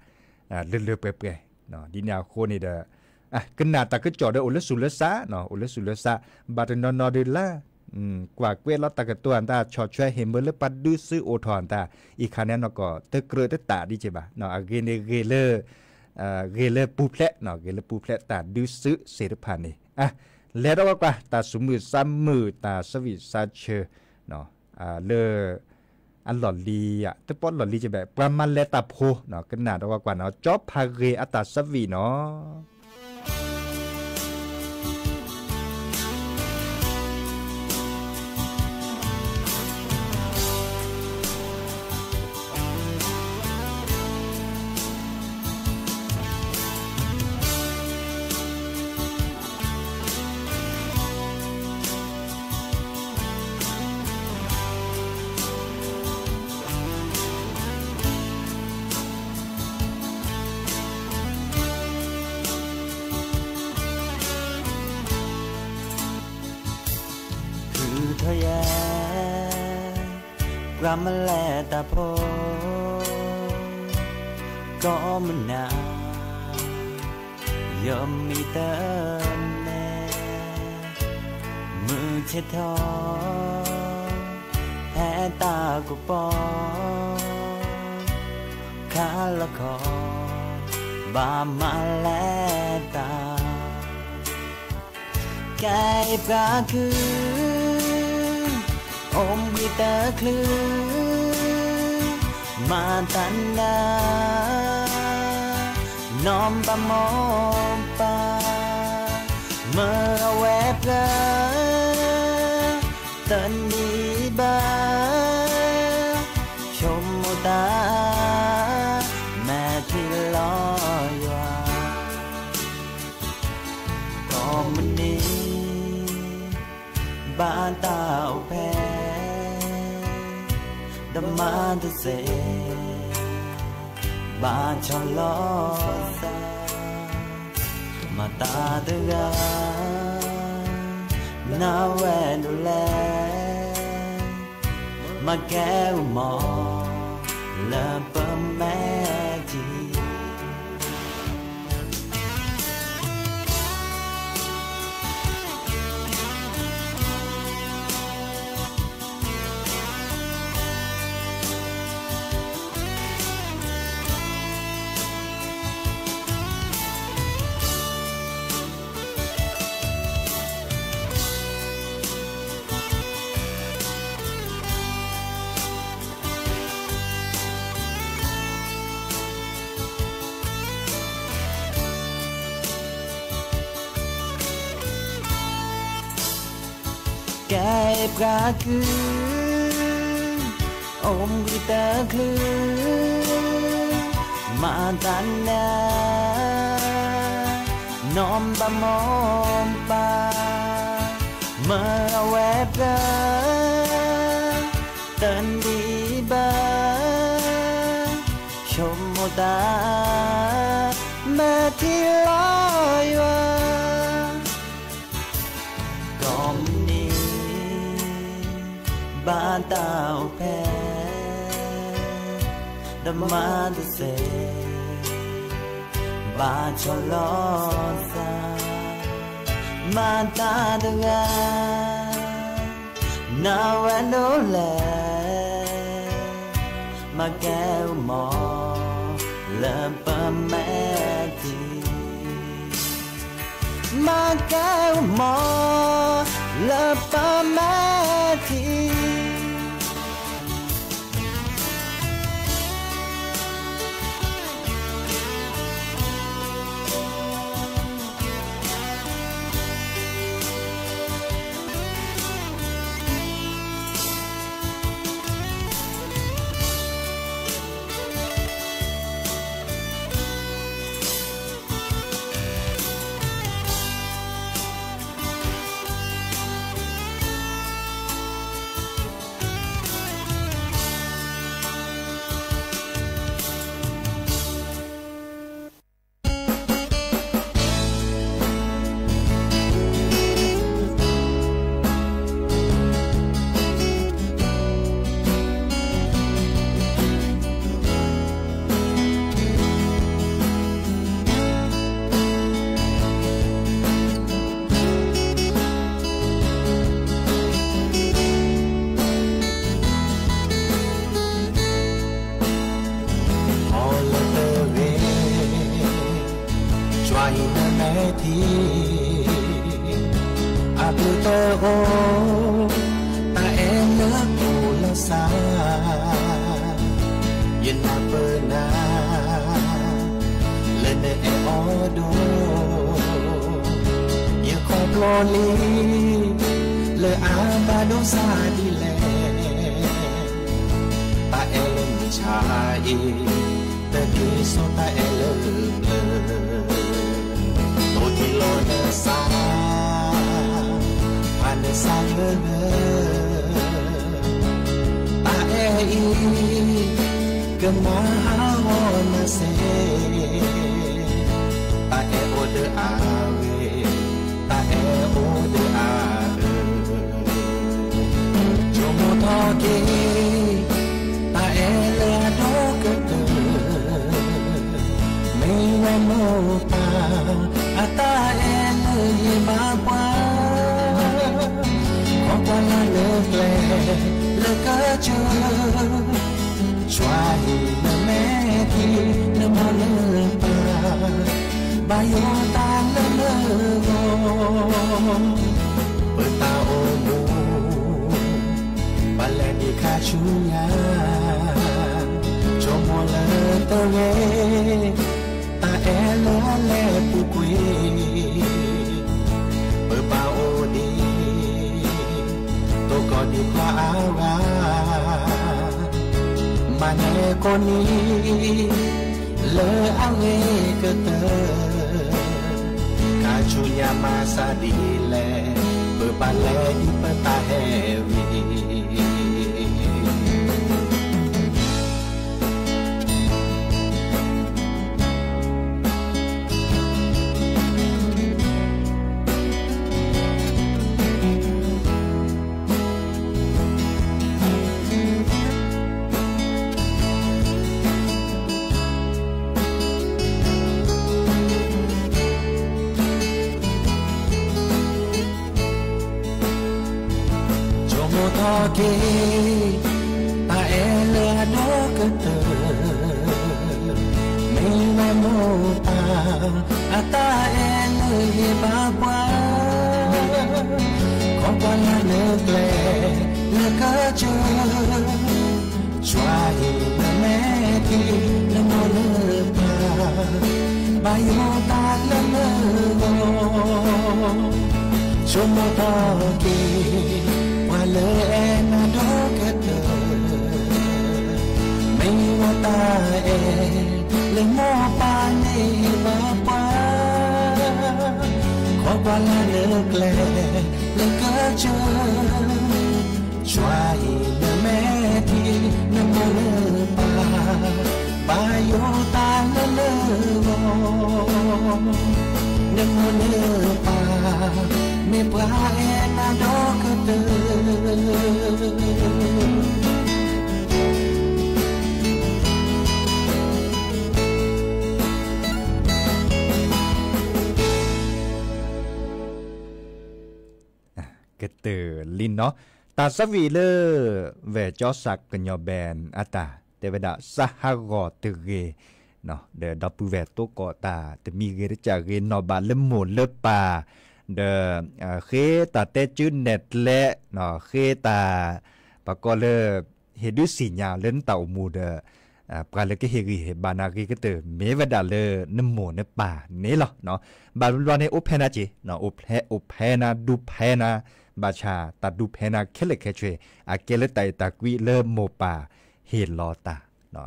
လၢလၢပှဲၤပှဲၤ, ဒ်န့ၣ်အဃိန့ၣ်ဒီး ကနၣ်တၢ်ကစီၣ်ဒီးအိၣ်လၢသူၣ်လၢသး, အိၣ်လၢသူၣ်လၢသး, ဘၣ်တနီၤနီၤဒုးလၢ ကွၢ်ကွဲလီၤတၢ်ကတိၤအတၢ် ဆီၣ်ထွဲဟ့ၣ်မၢလၢပှၤဒုးသုအိၣ်ထီၣ်အတၢ်, အံၤခါန့ၣ်နီၢ်ကီၢ် တကြၢးတတၢ်ဒ်က့ၤဘၣ်, အဂ့ၤန့ၣ်ဂ့ၤလၢ ဂ့ၤလၢပူၤဖျဲး, ဂ့ၤလၢပူၤဖျဲးတၢ်ဒုးသုစ့တဖၣ်န့ၣ်, လဲၤဒီးကွၢ်ကွၢ် တၢ်သူၣ်မုာ်သးမုာ် တၢ်သးဝံၣ်သးဆၢ လၢ အလီၢ်လံၤ, တပီလီၢ်လံၤကဘဲၣ် ပှၤမၤလဲၤတၢ်ဖိ, ကနၣ်ဒီးကွၢ်ကွၢ်နီၤ ကၠီဖးဂ့ၤအတၢ်သးဝံၣ်နီၤ. ထုးထီၣ်ယဲ ပှၤမၤလဲၤတၢ်ဖိ ကိးမုၢ်နၤ ယမံၤတန့ၣ် မုၢ်ဆ့ၣ်ထီၣ် ဖဲတၢ်ကပီၤ ခါလီၤခီ ဘၣ်မၤလဲၤတၢ် ကဲပှၤခု အိၣ်ဘှံးတချုး မၤတၢ်နၢ နီၢ်ဘၣ်မိၢ်ပၢ် မၢအဝဲပျၢၤ တနံၤဘၣ် ဆိကမိၣ်တၢ် မဲာ်ထံလီၤယွၤ ကိးမုၢ်နံၤ ဘၣ်တၢ်အိၣ်ဖျဲၣ် ဒီးမၤတစဲး ဘၣ်ဆီၣ်လီၤသး မၤတၢ်တဂၤ နဝဲဒၣ်လဲၣ် မၤကဲအမီၤ လၢပမဲာ်ထံ ကဲပှၤခု အိၣ်ဘှံးတချုး မၤတၢ်နၢ နီၢ်ဘၣ်မိၢ်ပၢ် မၢအဝဲပျၢၤ တနံၤဘၣ် ဆိကမိၣ်တၢ် မဲာ်ထံလီၤယွၤ ကိးမုၢ်နံၤ ဘၣ်တၢ်အိၣ်ဖျဲၣ် ဒီးမၤတစဲး ဘၣ်ဆီၣ်လီၤသး မၤတၢ်တဂၤ နဝဲဒၣ်လဲၣ် မၤကဲအမီၤ လၢပမဲာ်ထံ မၤကဲအမီၤ လၢပမဲာ်ထံ လံ, လၢအဘၣ်ဒိစၢ်ဒ်လဲၣ်, တၢ်အဲၣ်လၢမုၢ်ဆါအံၤ, တဒ်သိးတၢ်အဲၣ်လၢပျၢၤ, တိၢ်ထံလီၤနသး, ဖးနသးလၢဂၢၢ်, တၢ်အဲၣ်အံၤ ကမၤဟးဂီၤနၤစ့ၢ်, တၢ်အဲၣ်အိၣ်ဒီးအဝဲ, တၢ်အဲၣ်အိၣ်ဒီးအအၢ, ဆိကမိၣ်ထီၣ်က့ၤ တၢ်အဲၣ်လၢအဒီကတၢၢ်, မ့ၢ်ဝဲမိၢ်ပၢ် အတၢ်အဲၣ်လၢယဘၣ်ပှၤ, ခီကွၢ်လၢ်လၢကျဲလၢကစၢၢ်, ကွၢ်ဟံးနမဲာ်ထံ နမိၢ်နပၢ်, ဘၣ်ယိၣ်တၢ်လၢလၢဂီၢ်, ပတၢ်အိၣ်မူ ပလဲၤဒံးခါဆူညါ, ဆိကမိၣ်လၢတဂ့ၤ, တၢ်အဲၣ်လၢအလဲၤပူၤကွံာ်, ပဘၣ်အိၣ်ဒံး တိၢ်ကီၢ်ဒံးပှၤအါဂၤ, မၤနၢၤကိးနံၤ လၢအဂ့ၤကတၢၢ်, ခါဆူညါမၤစၢ်ဒ်လဲၣ်, ပဘၣ်လဲၤဒံးပတၢ်ဟဲဝံၤ ဆိကမိၣ်ထီၣ်က့ၤ တၢ်အဲၣ်လၢအဒီကတၢၢ်, မ့ၢ်ဝဲမိၢ်ပၢ် အတၢ်အဲၣ်လၢယဘၣ်ပှၤ, ခီကွၢ်လၢ်လၢကျဲလၢကစၢၢ်, ကွၢ်ဟံးနမဲာ်ထံ နမိၢ်နပၢ်, ဘၣ်ယိၣ်တၢ်လၢလၢဂီၢ်, ဆိကမိၣ်ထီၣ်က့ၤ ပှၤလၢအဲၣ်နၤဒီကတၢၢ်, မ့ၢ်ဝဲတၢ်အဲၣ်လၢမိၢ်ပၢ်န့ၣ်ဘၣ်ပှၤ, ခီကွၢ်လၢ်လၢကျဲလၢကစၢၢ်, ကွၢ်ဟံးနမဲာ်ထံ နမိၢ်နပၢ်, ဘၣ်ယိၣ်တၢ်လၢလၢဂီၢ်, နမိၢ်နပၢ် မ့ၢ်ပှၤအဲၣ်နၤဒီကတၢၢ် ကတၢၢ်လံနီၤ, တၢ်သးဝံၣ်လၢ ဝဲၢ်ကၠီစးကညီၤဘဲၣ်အတၢ် တဲဝဲဒၣ် စးဟးဂီၤတဂ့ၤ, ဒီးဒီပုၢ်ဝဲၢ်သကိးတၢ် တမံၤဂ့ၤတစၢ်ဂ့ၤ နီၢ်ဘၣ်လၢမိၢ်လၢပၢ်, ဒီး ဃ့တၢ်တဲစုနဲၣ်ကျဲ, ဃ့တၢ် ပှၤကိးလၢ ဟ့ၣ်ဒုးသ့ၣ်ညါလၢနတၢ်အိၣ်မူဒီး ပှၤလၢကဟ့ၣ်ဂံၢ်ဟ့ၣ်ဘါနၤဂ့ၤကတၢၢ် မ့ၢ်ဝဲဒၣ်လၢနမိၢ်နပၢ်န့ၣ်လီၤ. ဘၣ်ဘျီန့ၣ် အိၣ်ဖဲနၤက့ၤ, အိၣ်ဖဲနၤ ဒူဖဲနၤ, ဘၣ်ဆၣ်တၢ်ဒူဖဲနၤခဲလၢာ်ခဲဆ့ အကဲလၢတၢ်အဲၣ်တၢ်ကွံလၢမိၢ်ပၢ်ဟ့ၣ်လီၤတၢ်,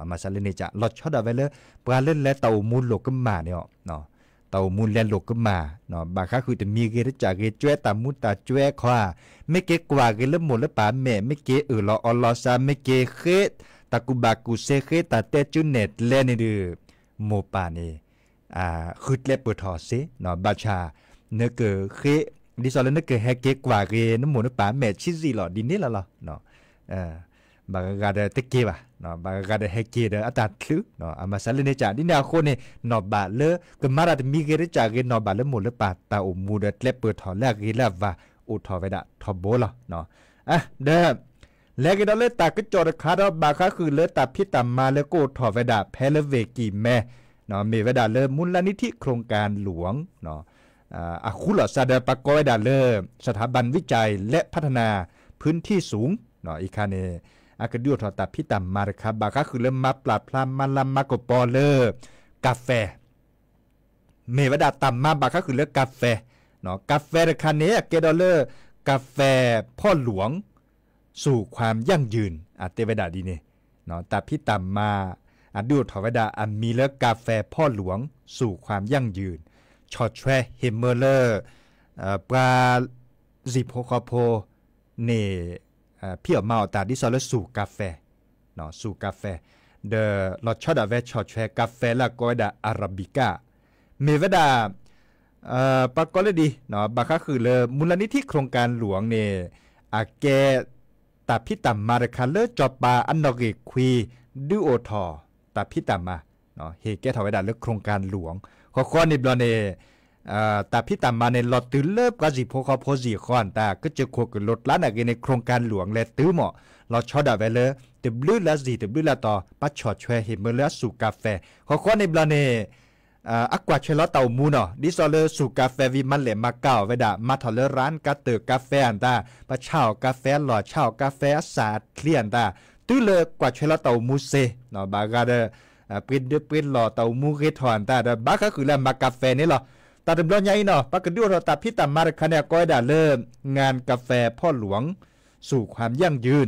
အမၤစၢ်လၢန့ၣ်က လီၤဆီဒၣ်ဝဲလၢ ပှၤလၢလဲၤတၢ်အိၣ်မူလိာ်ကမၣ်န့ၣ် တၢ်အိၣ်မူလဲၤလိာ်ကမၣ်, ဘၣ်ဃးဃုာ်တမံၤဂ့ၤတစၢ်ဂ့ၤ ကွဲတၢ်မူတၢ်ကွဲခီဧါ, မ့ၢ်က့ၤကွၢ်ဂ့ၤလၢမိၢ်လၢပၢ်မဲာ်, မ့ၢ်က့ၤအၢၣ်လီၤအီလီၤစး, မ့ၢ်က့ၤဃ့တၢ်ကူၣ်ဘၣ်ကူၣ်သ့ ဃ့တၢ်တဲစုနဲၣ်ကျဲန့ၣ်ဒီး မိၢ်ပၢ်န့ၣ် ဃုကျဲပၢၢ်ထီၣ်စ့, ဘၣ်ဆၣ် နကဃ့ ဒ်သိးလၢနကဟဲက့ၤကွၢ်ဂ့ၤ နမိၢ်နပၢ်မဲာ်ဆံးစံးလီၤ ဒ်န့ၣ်လီၤလီၤ. ဘၣ်ဂၤဂၤဒီးတက့ၤဘၣ်, ဘၣ်ဂၤဂၤဒီးဟဲက့ၤဒီးအတၢ်ချုး, အမၤစၢ်လၢန့ၣ်က ဒ်န့ၣ်အဃိန့ၣ် နီၢ်ဘၣ်လၢ ကမၤတၢ်တမံၤဂ့ၤတစၢ်ဂ့ၤ နီၢ်ဘၣ်လၢမိၢ်လၢပၢ်တၢ်အိၣ်မူဒီးကျဲပၢၢ်ထီၣ်လၢအဂ့ၤလၢအဘၣ်အိၣ်ထီၣ်ဝဲဒၣ်ထီဘိလီၤ. ဒီး လဲၤက့ၤဒီးလၢတၢ်ကစီၣ်တခါဒီး ဘၣ်ဃးဃုာ်လၢတၢ်ဖံးတၢ်မၤလၢကအိၣ်ထီၣ်ဝဲဒၣ်ဖဲလၢဝ့ၢ်ကံၢ်မဲ မ့ၢ်ဝဲဒၣ်လၢ มูลนิธิโครงการหลวง အဃူလီၤစၢ်ဒီးပှၤကိးဝဲဒၣ်လၢ สถาบันวิจัยและพัฒนาพื้นที่สูง အံၤခါန့ၣ် အကဒုးအိၣ်ထီၣ်တၢ်ဖံးတၢ်မၤတခါ ဘၣ်ဃးဃုာ်လၢမၤပျၢ်ဖျါ မၤလၤမၤကပီၤလၢ ကၣ်ဖဲ မ့ၢ်ဝဲဒၣ်တၢ်မၤဘၣ်ဃးဃုာ်လၢကၣ်ဖဲ กาแฟ တခါန့ၣ် အကဲဒီးလၢ กาแฟพ่อหลวง สู่ความยั่งยืน အတဲဝဲဒၣ်ဒ်န့ၣ်, တၢ်ဖံးတၢ်မၤ အဒုးအိၣ်ထီၣ်ဝဲဒၣ်အမံၤလၢ กาแฟพ่อหลวง สู่ความยั่งยืน ဆီၣ်ထွဲဟ့ၣ်မၢလၢ ပှၤ စံၣ်ဖိဃီဖိန့ၣ် ဖံးအီၣ်မၤအီၣ်တၢ်ဒ်သိးလၢ สูตรกาแฟ สูตรกาแฟ ဒီးလီၤဆီဒၣ်ဝဲဆီၣ်ထွဲ กาแฟ လၢအကိးဝဲဒၣ် Arabica မ့ၢ်ဝဲဒၣ် ပှၤကိးလၢဒ် ဘၣ်ဃးဃုာ်လၢ มูลนิธิโครงการหลวง န့ၣ် အကဲ တၢ်ဖံးတၢ်မၤတခါလၢ စီၤပၤအနီၣ်ဂံၢ်ခွံ ဒုးအိၣ်ထီၣ် တၢ်ဖံးတၢ်မၤ ဟ့ၣ်ကဲထီၣ်ဝဲဒၣ်လၢ โครงการหลวง ဃီဃီန့ၣ်ဘျီန့ၣ် တၢ်ဖံးတၢ်မၤန့ၣ် လီၤတုၤလၢပှၤစံၣ်ဖိဃီဖိစံၣ်ဃီအတၢ် ကစၢၢ်ခိၣ်ကလိၤကျါနာ်ဂ့ၤန့ၣ် โครงการหลวง လဲၤတုၤမး လီၤဆီဒၣ်ဝဲလၢ တဘျုးလၢစံၣ်တဘျုးလၢတီၤ ပှၤဆီၣ်ထွဲဟ့ၣ်မၢလၢအ สูตรกาแฟ ဃီဃီန့ၣ်ဘျီန့ၣ် အကွၢ်ထွဲလီၤတၢ်အိၣ်မူနီၤ ဒ်သိးလၢ สูตรกาแฟ ဝံၤမၤလဲၣ်မၤကၤအီၣ်ဝဲဒၣ် မၤထီၣ်လၢ ร้านก๋าเตี๋ยวกาแฟ အတၢ် ပှၤဆါအီၣ် กาแฟ အလီၢ် ဆါအီၣ် กาแฟ အစၢ်အချံအတၢ် တုၤလၢကွၢ်ထွဲလီၤတၢ်အိၣ်မူစ့ ဘၣ်ဂၤဒီး ပှ့ၤဒၢပှ့ၤလီၢ် တၢ်အိၣ်မူဂ့ၤထီၣ်အတၢ်ဒီး ဘၣ်ဃးဃုာ်လၢအမၤ กาแฟ န့ၣ်လီၤ. တၢ်တဘျီညါအံၤနီၤ ပှၤကဒုးအိၣ်ထီၣ်တၢ်ဖံးတၢ်မၤတခါန့ၣ် အကိးဝဲဒၣ်လၢ งานกาแฟพ่อหลวง สู่ความยั่งยืน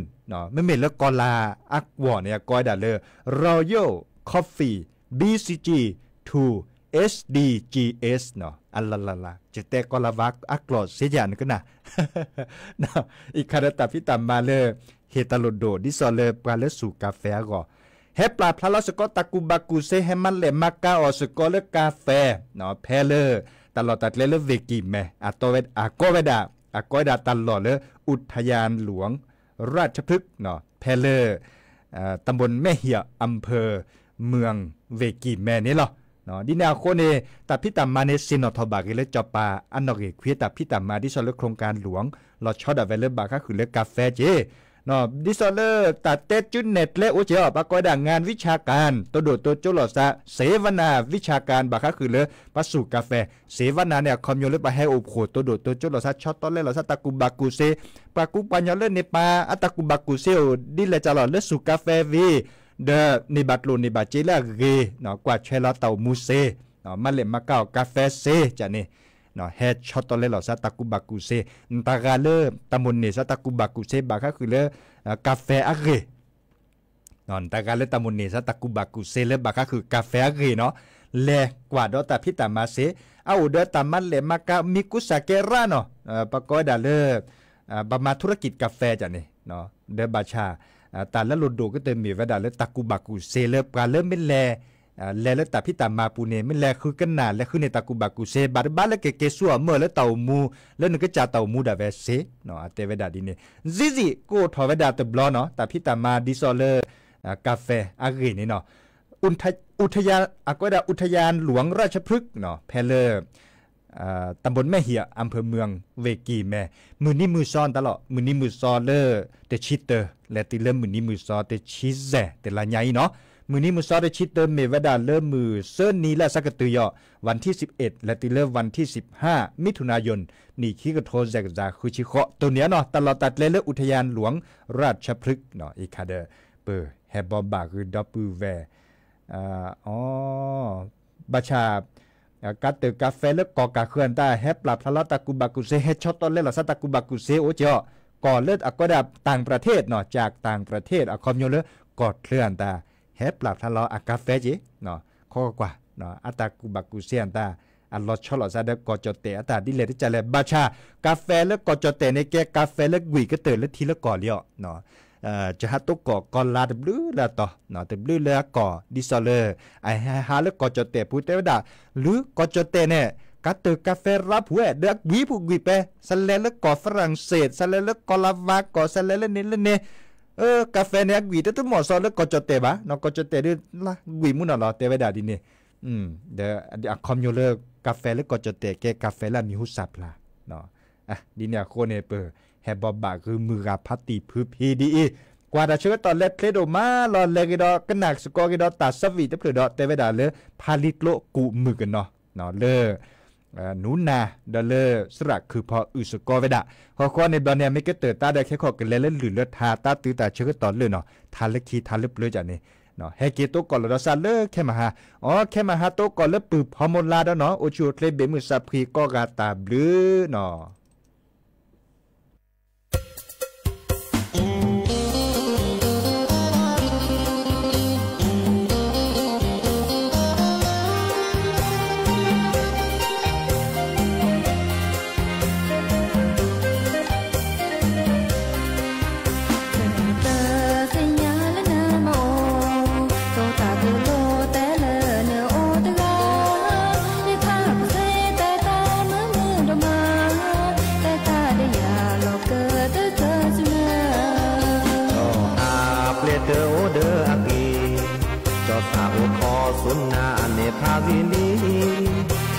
မ့မ့ၢ်လၢကီၢ်လၤအကွီၢ်န့ၣ် အကိးဝဲဒၣ်လၢ Royal Coffee BCG to SDGs နီၤ အလလလ ယတဲကီၢ်လၤဝါအကျိာ်စ့ယၤနကနၣ် အံၤခါဒီးတၢ်ဖံးတၢ်မၤလၢ ဟ့ၣ်တၢ်လိၣ်ဒိၣ် ဒ်သိးလၢပှၤလၢ สูตรกาแฟ အဂီၢ် ဟဲပျၢ်ဖျါလီၤစ့ၢ်ကီးတၢ်ကူၣ်ဘၣ်ကူၣ်စ့ ဟဲမၤလဲၣ်မၤကၤအီၣ်စ့ၢ်ကီးလၢ กาแฟ ဖဲလၢ တၢ်လီၢ်တၢ်ကျဲလၢ ဝ့ၢ်ကံၢ်မဲ အကိးဝဲဒၣ် အကိးဝဲဒၣ်တၢ်လီၢ်လၢ อุทยานหลวงราชพฤกษ์ ဖဲလၢ ตำบลแม่เหียะ อำเภอเมือง ဝ့ၢ်ကံၢ်မဲ န့ၣ်လီၤ. ဒ်န့ၣ်အဃိန့ၣ် တၢ်ဖံးတၢ်မၤန့ၣ် ဆ့ၣ်နီၤထီၣ်ဘၣ်က့ၤလၢစီၤပၤအနီၣ်ဂံၢ်ခွံတၢ်ဖံးတၢ်မၤ ဒ်သိးလၢ โครงการหลวง လီၤဆီဒၣ်ဝဲလၢဘၣ်ဃးဃုာ်လၢ กาแฟ က့ ဒ်သိးလၢတၢ်တဲကၠူနဲၣ်ကျဲအိၣ်က့ၤအီၤ ပှၤကိးဝဲဒၣ် งานวิชาการ တိၢ်ဒိၣ်တိၢ်ကၠိလိာ်သး เสวนาวิชาการ ဘၣ်ဃးဃုာ်လၢ ပှၤ สูตรกาแฟ เสวนา န့ၣ် အခီပညီလၢပှၤဟဲအိၣ်ဖှိၣ်တိၢ်ဒိၣ်တိၢ်ကၠိလိာ်သး ဆီတလဲလိာ်သး တၢ်ကူၣ်ဘၣ်ကူၣ်စ့ ပှၤကူပှၤညီလၢန့ၣ် ပှၤအတၢ်ကူၣ်ဘၣ်ကူၣ်စ့အိၣ်ဒ်လဲၣ်ကလဲာ်လီၤ လၢ สูตรกาแฟ ဝံၤ ဒီးန့ၢ်ဘၣ်ကျိၣ်န့ၢ်ဘၣ်စ့လၢအဂ့ၤ ကွၢ်ထွဲလီၤတၢ်အိၣ်မူစ့ မၤလဲၣ်မၤကၤအီၣ် กาแฟ စ့ ကန့ၣ် ဟဲဆီတလဲလိာ်သး တၢ်ကူၣ်ဘၣ်ကူၣ်စ့ နတၢ်ဂၤလၢတၢ်မိၣ်န့ၢ်သး တၢ်ကူၣ်ဘၣ်ကူၣ်စ့ ဘၣ်ဃးဃုာ်လၢ กาแฟ အဂ့ၢ် နတၢ်ဂၤလၢတၢ်မိၣ်န့ၢ်သး တၢ်ကူၣ်ဘၣ်ကူၣ်စ့လၢ ဘၣ်ဃးဃုာ် กาแฟ အဂ့ၢ်နီၤ လဲၤကွၢ်ဒီးတၢ်ဖံးတၢ်မၤစ့ အအိၣ်ဒီးတၢ်မၤလဲၣ်မၤကၤ မံၤကူစၢ်ကဲရၢ်နီၤ ပှၤကိးဝဲဒၣ်လၢ ပှၤမၤ ธุรกิจกาแฟ န့ၣ် ဒီးဘၣ်ဆၣ် တၢ်လၢလိၣ်ဒိၣ်ကတၢၢ်မ့ၢ်ဝဲဒၣ်လၢတၢ်ကူၣ်ဘၣ်ကူၣ်စ့လၢပှၤလၢမ့ၢ်လဲၤ လဲၤလၢတၢ်ဖံးတၢ်မၤပူၤန့ၣ် မ့ၢ်လဲၤဃုကနၣ် လဲၤဃုန့ၢ်တၢ်ကူၣ်ဘၣ်ကူၣ်စ့ ဘၣ်တဘၣ်လၢကက့ၤဆူၣ်အီၤမၢၢ်လၢတၢ်အိၣ်မူ လၢနကစၢ်တၢ်အိၣ်မူဒၣ်ဝဲစ့ အတဲဝဲဒၣ်ဒ်န့ၣ် စံးစံး ကအိၣ်ထီၣ်ဝဲဒၣ်တဘျီနီၤ တၢ်ဖံးတၢ်မၤဒ်သိးလၢ กาแฟ အဂ့ၢ်န့ၣ်နီၤ อุทยาน အကိးဝဲဒၣ် อุทยานหลวงราชพฤกษ์ ဖဲလၢ ตำบลแม่เหียะ อำเภอเมือง ဝ့ၢ်ကံၢ်မဲ မုၢ်နံၤမုၢ်စီတၢ်လီၤ မုၢ်နံၤမုၢ်စီလၢ တဆံတၢ လဲၤတုၤလၢမုၢ်နံၤမုၢ်စီတဆံယဲၢ် တလါညါအံၤနီၤ မုၢ်နံၤမုၢ်စီတဆံတၢ မ့ၢ်ဝဲဒၣ်လၢမုၢ်သၢနံၤလၢအသးကတုၤယီၤ วันที่สิบเอ็ด လဲၤတုၤလၢ วันที่สิบห้า มิถุนายน နံၣ်ခံကထိယဲၢ်ကယၤဃုဆံဃိး တိၢ်န့ၣ်နီၤ တၢ်လီၢ်တၢ်ကျဲလၢ อุทยานหลวงราชพฤกษ์ အံၤခါဒီး ပဟဲဘီဘၣ်ဂုၤဒီပုၢ်ဝဲၢ် အ ဘၣ်ဆၣ် กาแฟ လၢကီၢ်ကးဃုအတၢ် ဟဲပျၢ်ဖျါလီၤတၢ်ကူၣ်ဘၣ်ကူၣ်စ့ ဟဲဆီတလဲလိာ်သးတၢ်ကူၣ်ဘၣ်ကူၣ်စ့အိၣ်က့ၤအီၤ ကီၢ်လၢအကိးဒၣ် ต่างประเทศ နီၤ จากต่างประเทศ အခီပညီလၢ ကီၢ်ချၢအတၢ် ဟဲပျၢ်ဖျါလီၤအ กาแฟ က့ၤ ခီကွၢ် အတၢ်ကူၣ်ဘၣ်ကူၣ်စ့အတၢ် အလီၤဆီလိာ်သးဒီးကီၢ်ကၠီၣ်တဲၣ်အတၢ်ဒ်လဲၣ်တကလဲၣ် ဘၣ်ဆၣ် กาแฟ လၢကီၢ်ကၠီၣ်တဲၣ်န့ၣ် ကဲ กาแฟ လၢကွံာ်ကတၢၢ်လၢထံလၢကီၢ်လံအီၤ ကဟးတိကီၢ်ကီၢ်လါတဘျုးလၢအတီၤ တဘျုးလၢအကီၢ် ဒ်သိးလၢ အဟဲဟးလၢကီၢ်ကၠီၣ်တဲၣ်ပူၤတဲဝဲဒၣ် လၢကီၢ်ကၠီၣ်တဲၣ်န့ၣ် ကးတၢၢ် กาแฟ ရါပူၤဝဲ ဒီးအကွံာ်ပူၤကွံာ်ပဲ စလဲၤလၢကီၢ် ฝรั่งเศส စလဲၤလၢကီၢ်လၤဝါကီၢ် စလဲၤလၢန့ၣ်လၢန့ၣ် กาแฟ န့ၣ် အကွံာ်တတမီၢ်စီလၢကီၢ်ကၠီၣ်တဲၣ်ဘၣ် ကီၢ်ကၠီၣ်တဲၣ်ဒီး လါကွံာ်မူနီၢ်လီၤ တဲဝဲဒၣ်ဒ်န့ၣ် ဒီးအခီပညီလၢ กาแฟ လၢကီၢ်ကၠီၣ်တဲၣ် ကဲ กาแฟ လၢအမံၤဟူစၢ်ဖျါ ဒ်န့ၣ်အဃိန့ၣ် ပဟဲဘီဘၣ်ဂုၤမုၢ်ဂၤဖးတံၢ်ဖုဖံဒ်အံၤ ကွၢ်တၢ်ဆၢကတီၢ်လဲၤချ့ဒိၣ်မးလီၤ လဲၤဂ့ၤဒီးကနၣ်စ့ၢ်ကီးဂ့ၤဒီးတၢ် service တဖျၢၣ်ဒီး တဲဝဲဒၣ်လၢ ဖါလံကျိကူၣ်မုၢ်ကနီၤ လၢ နူနၤ ဒီးလၢ စရၣ်ခုၣ်ဖီအုၣ်စ့ၢ်ကီးဝဲဒၣ် ဃီဃီန့ၣ်ဘျီန့ၣ် အမ့ၢ်ကတၢၢ်တၢ်ဒီးခဲခီၣ်ကလဲၤလၢလုၢ်လၢထါ တၢ်တုၤတၢ်ဆၢကတီၢ်လၢနီၤ ထါလၢခံထါလၢပျၢၤကန့ၣ် ဟဲက့ၤတိကိးလီၤဒီးစၢ်လၢခဲမဟါ, အီ ခဲမဟါတိကိးလၢပုၢ်ဖီမိၢ်လါဒီးနီၤ အိၣ်ဆူၣ်အိၣ်ချ့ဘ့ၣ်မုၢ်စၢ်ဖှံကိးဂၤတၢ်ဘျုးနီၤ. သ့ၣ်ညါလၢနမၤအိၣ် တိတၢ်ကလိတဲလၢနအိၣ်တဂၤ, နထးကစ့တဲတၢ်မုာ်မုာ်ဒိၣ်မး, တဲတၢ်ဒီးယၤလီၤကတၢၢ်စၢၤဆူနၤ အါပျဲၢ်တအိၣ်ဒီးအဂ့ၤ, ကၠီသးအိၣ်ခီဆူနၤန့ၣ်ဖးဂ့ၤလံ,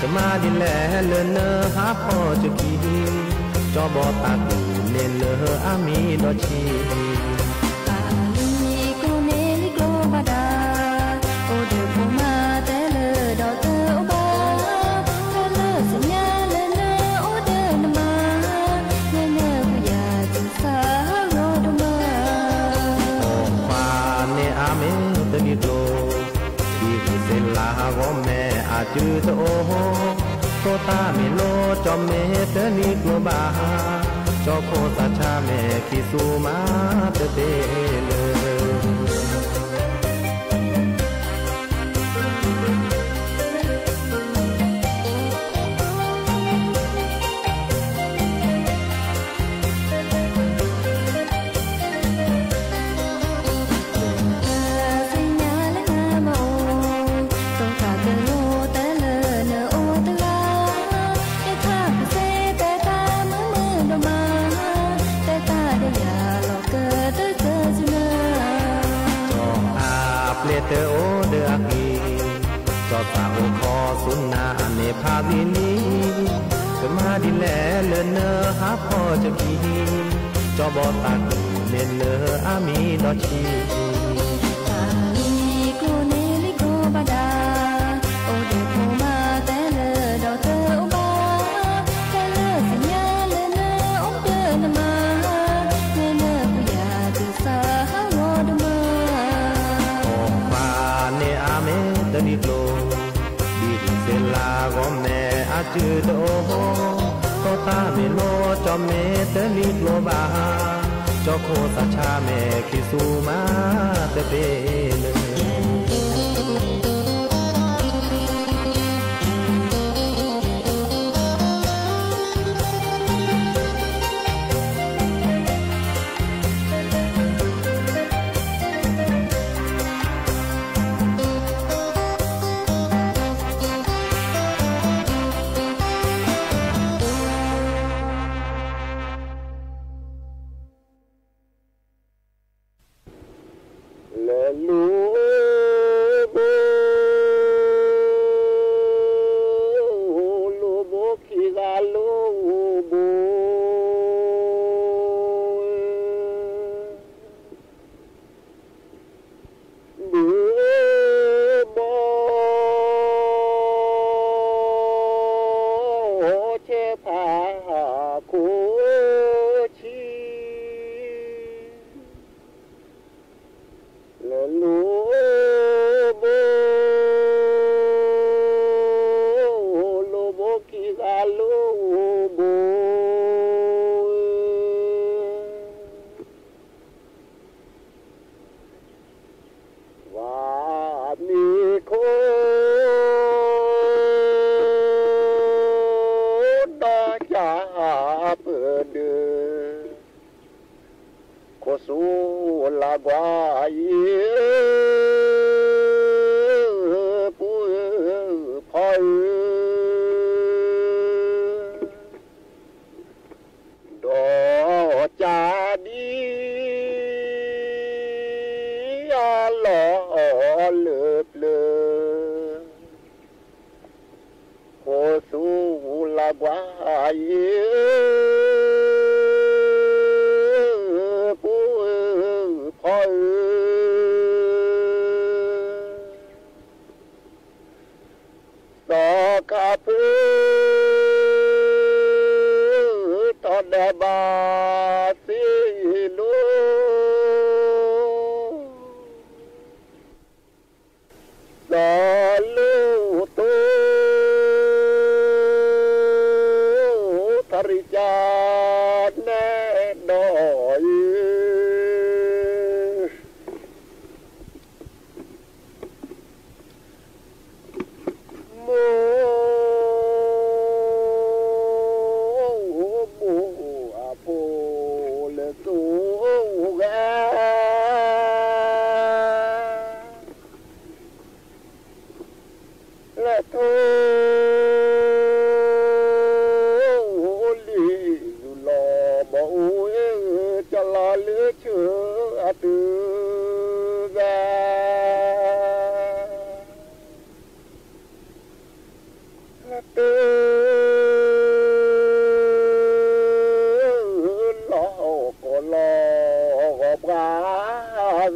ကမၤဒ်လဲၣ်လၢနဟးဖီၣ်တက့ၢ်, ကၠီဘီတၢ်ကူၣ်န့ၣ်လၢအမံၤဒီးဆံး လံၤကျိၤန့ၣ်လံၤကျိၤဘၣ်ဒၣ်, အိၣ်ဒီးဖိမါတဲလၢဒီးတအိၣ်ဘၣ်, တၢ်လၢသ့ၣ်ညါလၢနအိၣ်ဒီးနမါ, နဲနုာ်ကွံာ်ယၤတုၤသးဟးဂီၤဒိၣ်မး, ခွါန့ၣ်အါမ့ၢ်တလံၤကျိၤ, ဒ်ဂံၢ်စ့လၤဂီၤမဲာ်အစုတအိၣ်, တိတၢ်မ့ၢ်လိကၠီမ့ၢ်တလံၤကျိၤဘၣ်, ကၠီခိၣ်သးဆါမဲာ်ခံဆူမၤတသ့လၢ သ့ၣ်ညါလၢနမၤအိၣ်, တိတၢ်ကလိတဲလၢနအိၣ်တဂၤ, ယထးကစ့တဲတၢ်မုာ်မုာ်ဒိၣ်မး, တဲတၢ်ဒီးယၤလီၤကတၢၢ်စၢၤဆူနၤ အါပျဲၢ်တအိၣ်ဒီးအဂ့ၤ, ကၠီသးအိၣ်ခီဆူနၤန့ၣ်ဖးဂ့ၤလံ, ကမၤဒ်လဲၣ်လၢနဟးဖီၣ်တက့ၢ်, ကၠီဘီတၢ်ကူၣ်န့ၣ်လၢအမံၤဒီးဆံး လံၤကျိၤန့ၣ်လံၤကျိၤဘၣ်ဒၣ်, အိၣ်ဒီးဖိမါတဲလၢဒီးတအိၣ်ဘၣ်, တၢ်လၢသ့ၣ်ညါလၢနအိၣ်ဒီးနမါ, နဲနုာ်ကွံာ်ယၤတုၤသးဟးဂီၤဒိၣ်မး, ခွါန့ၣ်အါမ့ၢ်တလံၤကျိၤ, ဒ်ဂံၢ်စ့လၤဂီၤမဲာ်အစုတအိၣ်, တိတၢ်မ့ၢ်လိကၠီမ့ၢ်တလံၤကျိၤဘၣ်, ကၠီခိၣ်သးဆါမဲာ်ခံဆူမၤတသ့လၢ လၢလိၤဘိ, လိၤဘိခံဂၤလိၤဘိ, ဘုဘီ ဆဲဖးခိၣ်ဆံ လၢလိၤဘိ, လိၤဘိခံဂၤလိၤဘိ, ဝၤမ့ၢ်ခိၣ် ဒီးကၢ်ပဒုး ခိၣ်ဆူလၢ်ကွၢ်အံၤ ပုၢ်ဖီဧၢ, ဒီးကၢ်ဒံး အလီၢ်လၢပျၢၤ ခိၣ်ဆူလၢ်ကွၢ်အံၤ ပုၢ်ဖီဧၢ, စီၤခါဖု ထီၣ်ဒဲးဘးသ့ၣ်လိၤ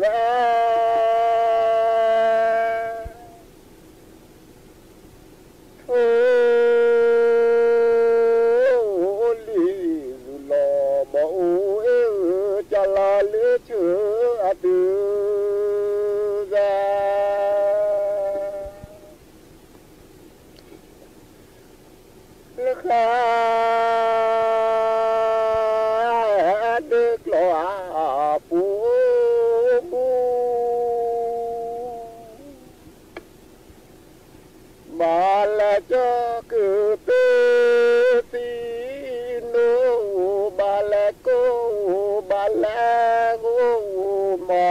ဝဲ ထိၣ်လံၤလူၤလီၤမီၢ်အိၣ်အ့ၣ်ဧၢ ကလီၤလၢဆၢအတုၤဂၤ လၢဃာ်ဒၢကျီအပူၤ ဘၣ်လဲၤကၠီကတၢၢ်သံနိ ဘၣ်လဲၤကိး ဘၣ်လဲၤဂိၢ်မီ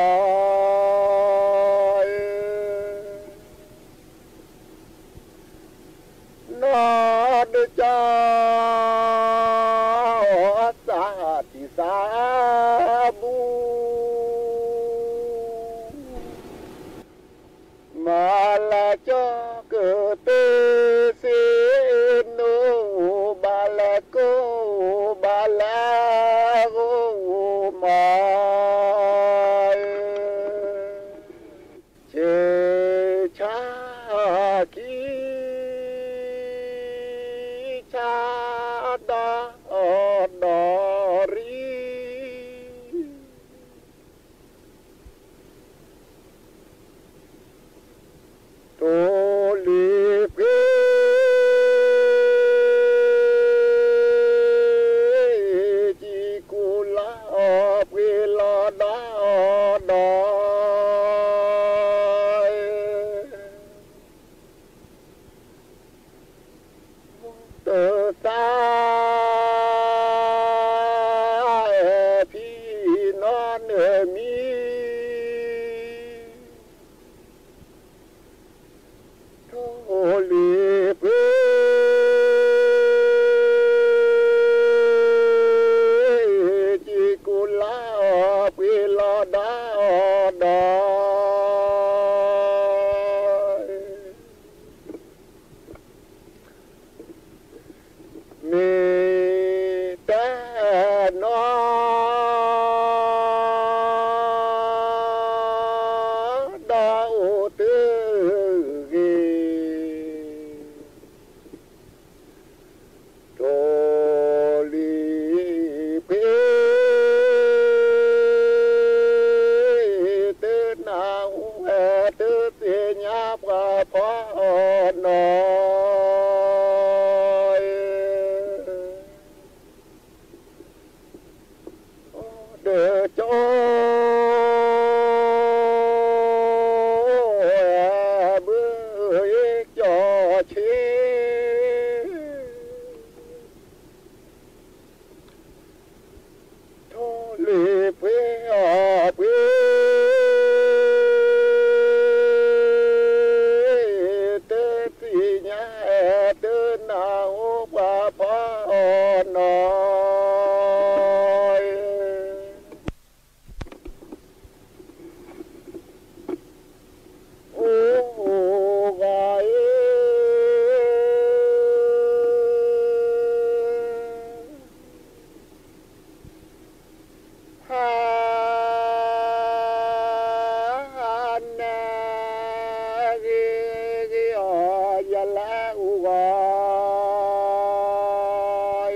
ၢ် နီၢ်ဒုးကၠီ သးတံၢ်သးဘူး မၤလဲၤကၠီကတၢၢ်သံနိ ဘၣ်လဲၤကိး ဘၣ်လဲၤဂိၢ်မီၢ် ဆ့ဆါခံ ဆါဒီဒီရံ ထိၣ်လံၤပှ့ၤ ကံၢ်ကူလီၤပှ့ၤလီၤဒီဒီ တသး ဖံနီနၢၤမံ ထိၣ်လံၤပှ့ၤ ကံၢ်ကူလီၤပှ့ၤလီၤဒီဒီ မ့ၢ်တၢ်နီၢ် ဒီးအိၣ်တဂ့ၤ ထိၣ်လံၤပှ့ၤ တနၢ်ဟူဝဲ တသ့ၣ်ညါပှၤဖီနီၤ ဒီးကၠီ ဘုကၠီဆ့ ထိၣ်လံၤပှ့ၤအီၤပှ့ၤ တသ့ၣ်ညါ တနၢ်ဟူပှၤဖီနီၤ အိၣ်ဂၤအံၤ ဟါ နဂ့ၤဂ့ၤအီၤ ယလဲၤအိၣ်ဂၤ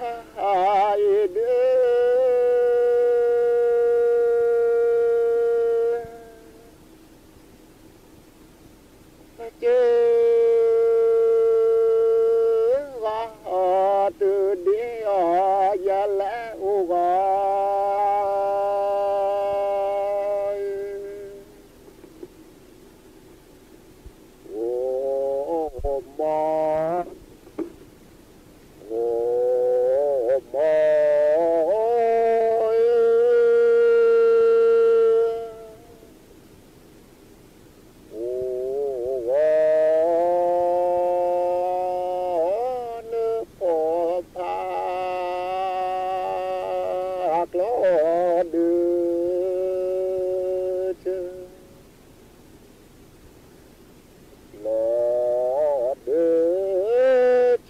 အံၤ ဟါအံၤဒုး က့ၤ ဂီၤတုၤဒ့အီၤ ယလဲၤအိၣ်ဂၤ အိၣ်မီၢ် အိၣ်မီၢ် အိၣ်ဂီၤ နဖိဖး ကျီဒုး လီၤဒုးဆၢ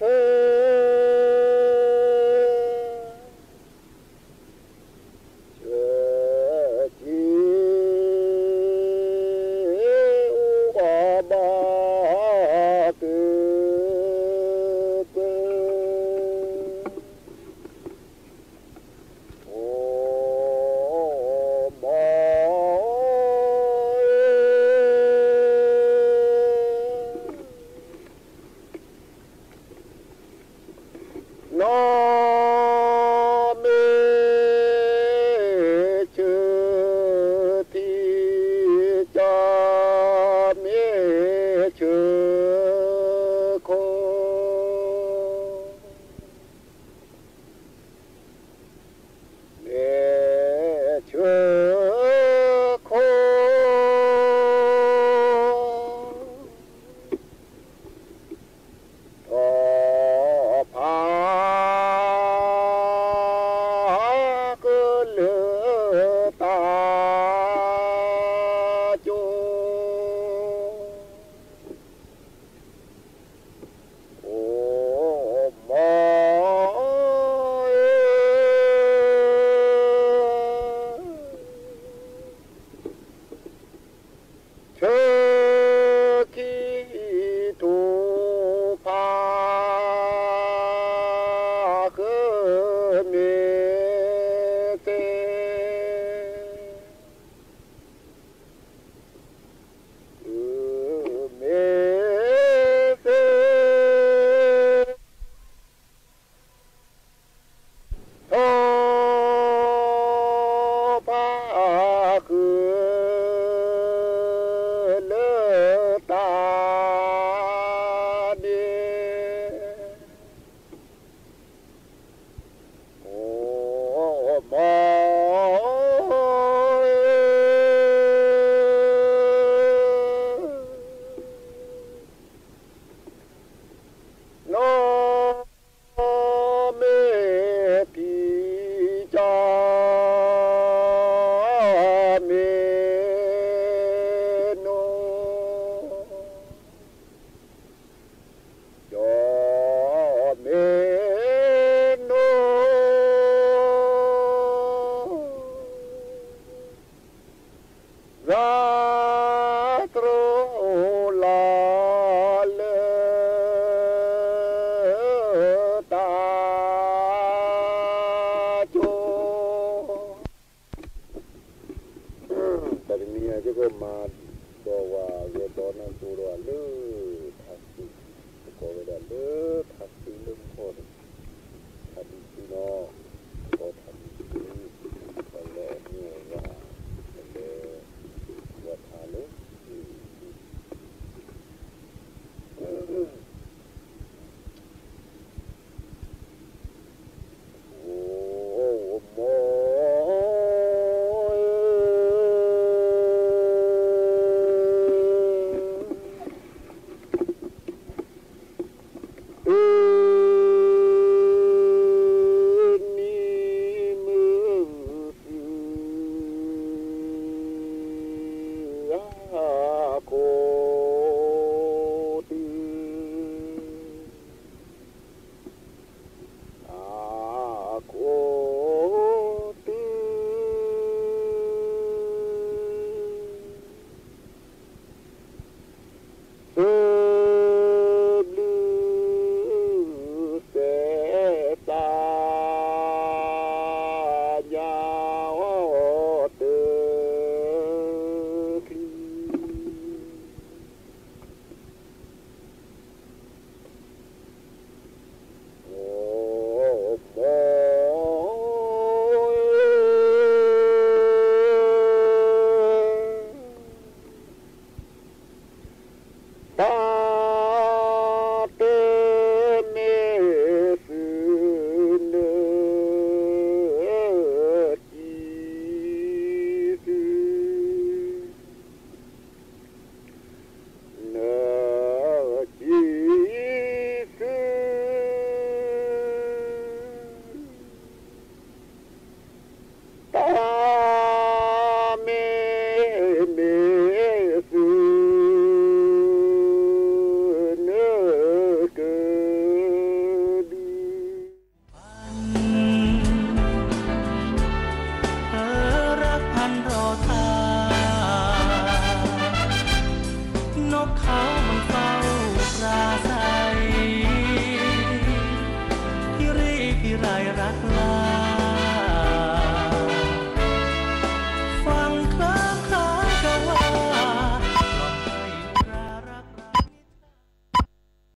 မၤဒီးဝဲဂဲၤဒီးနၢ်ဒိဒီးလၢ ထးစူၤ သကိးဝဲဒၣ်လၢ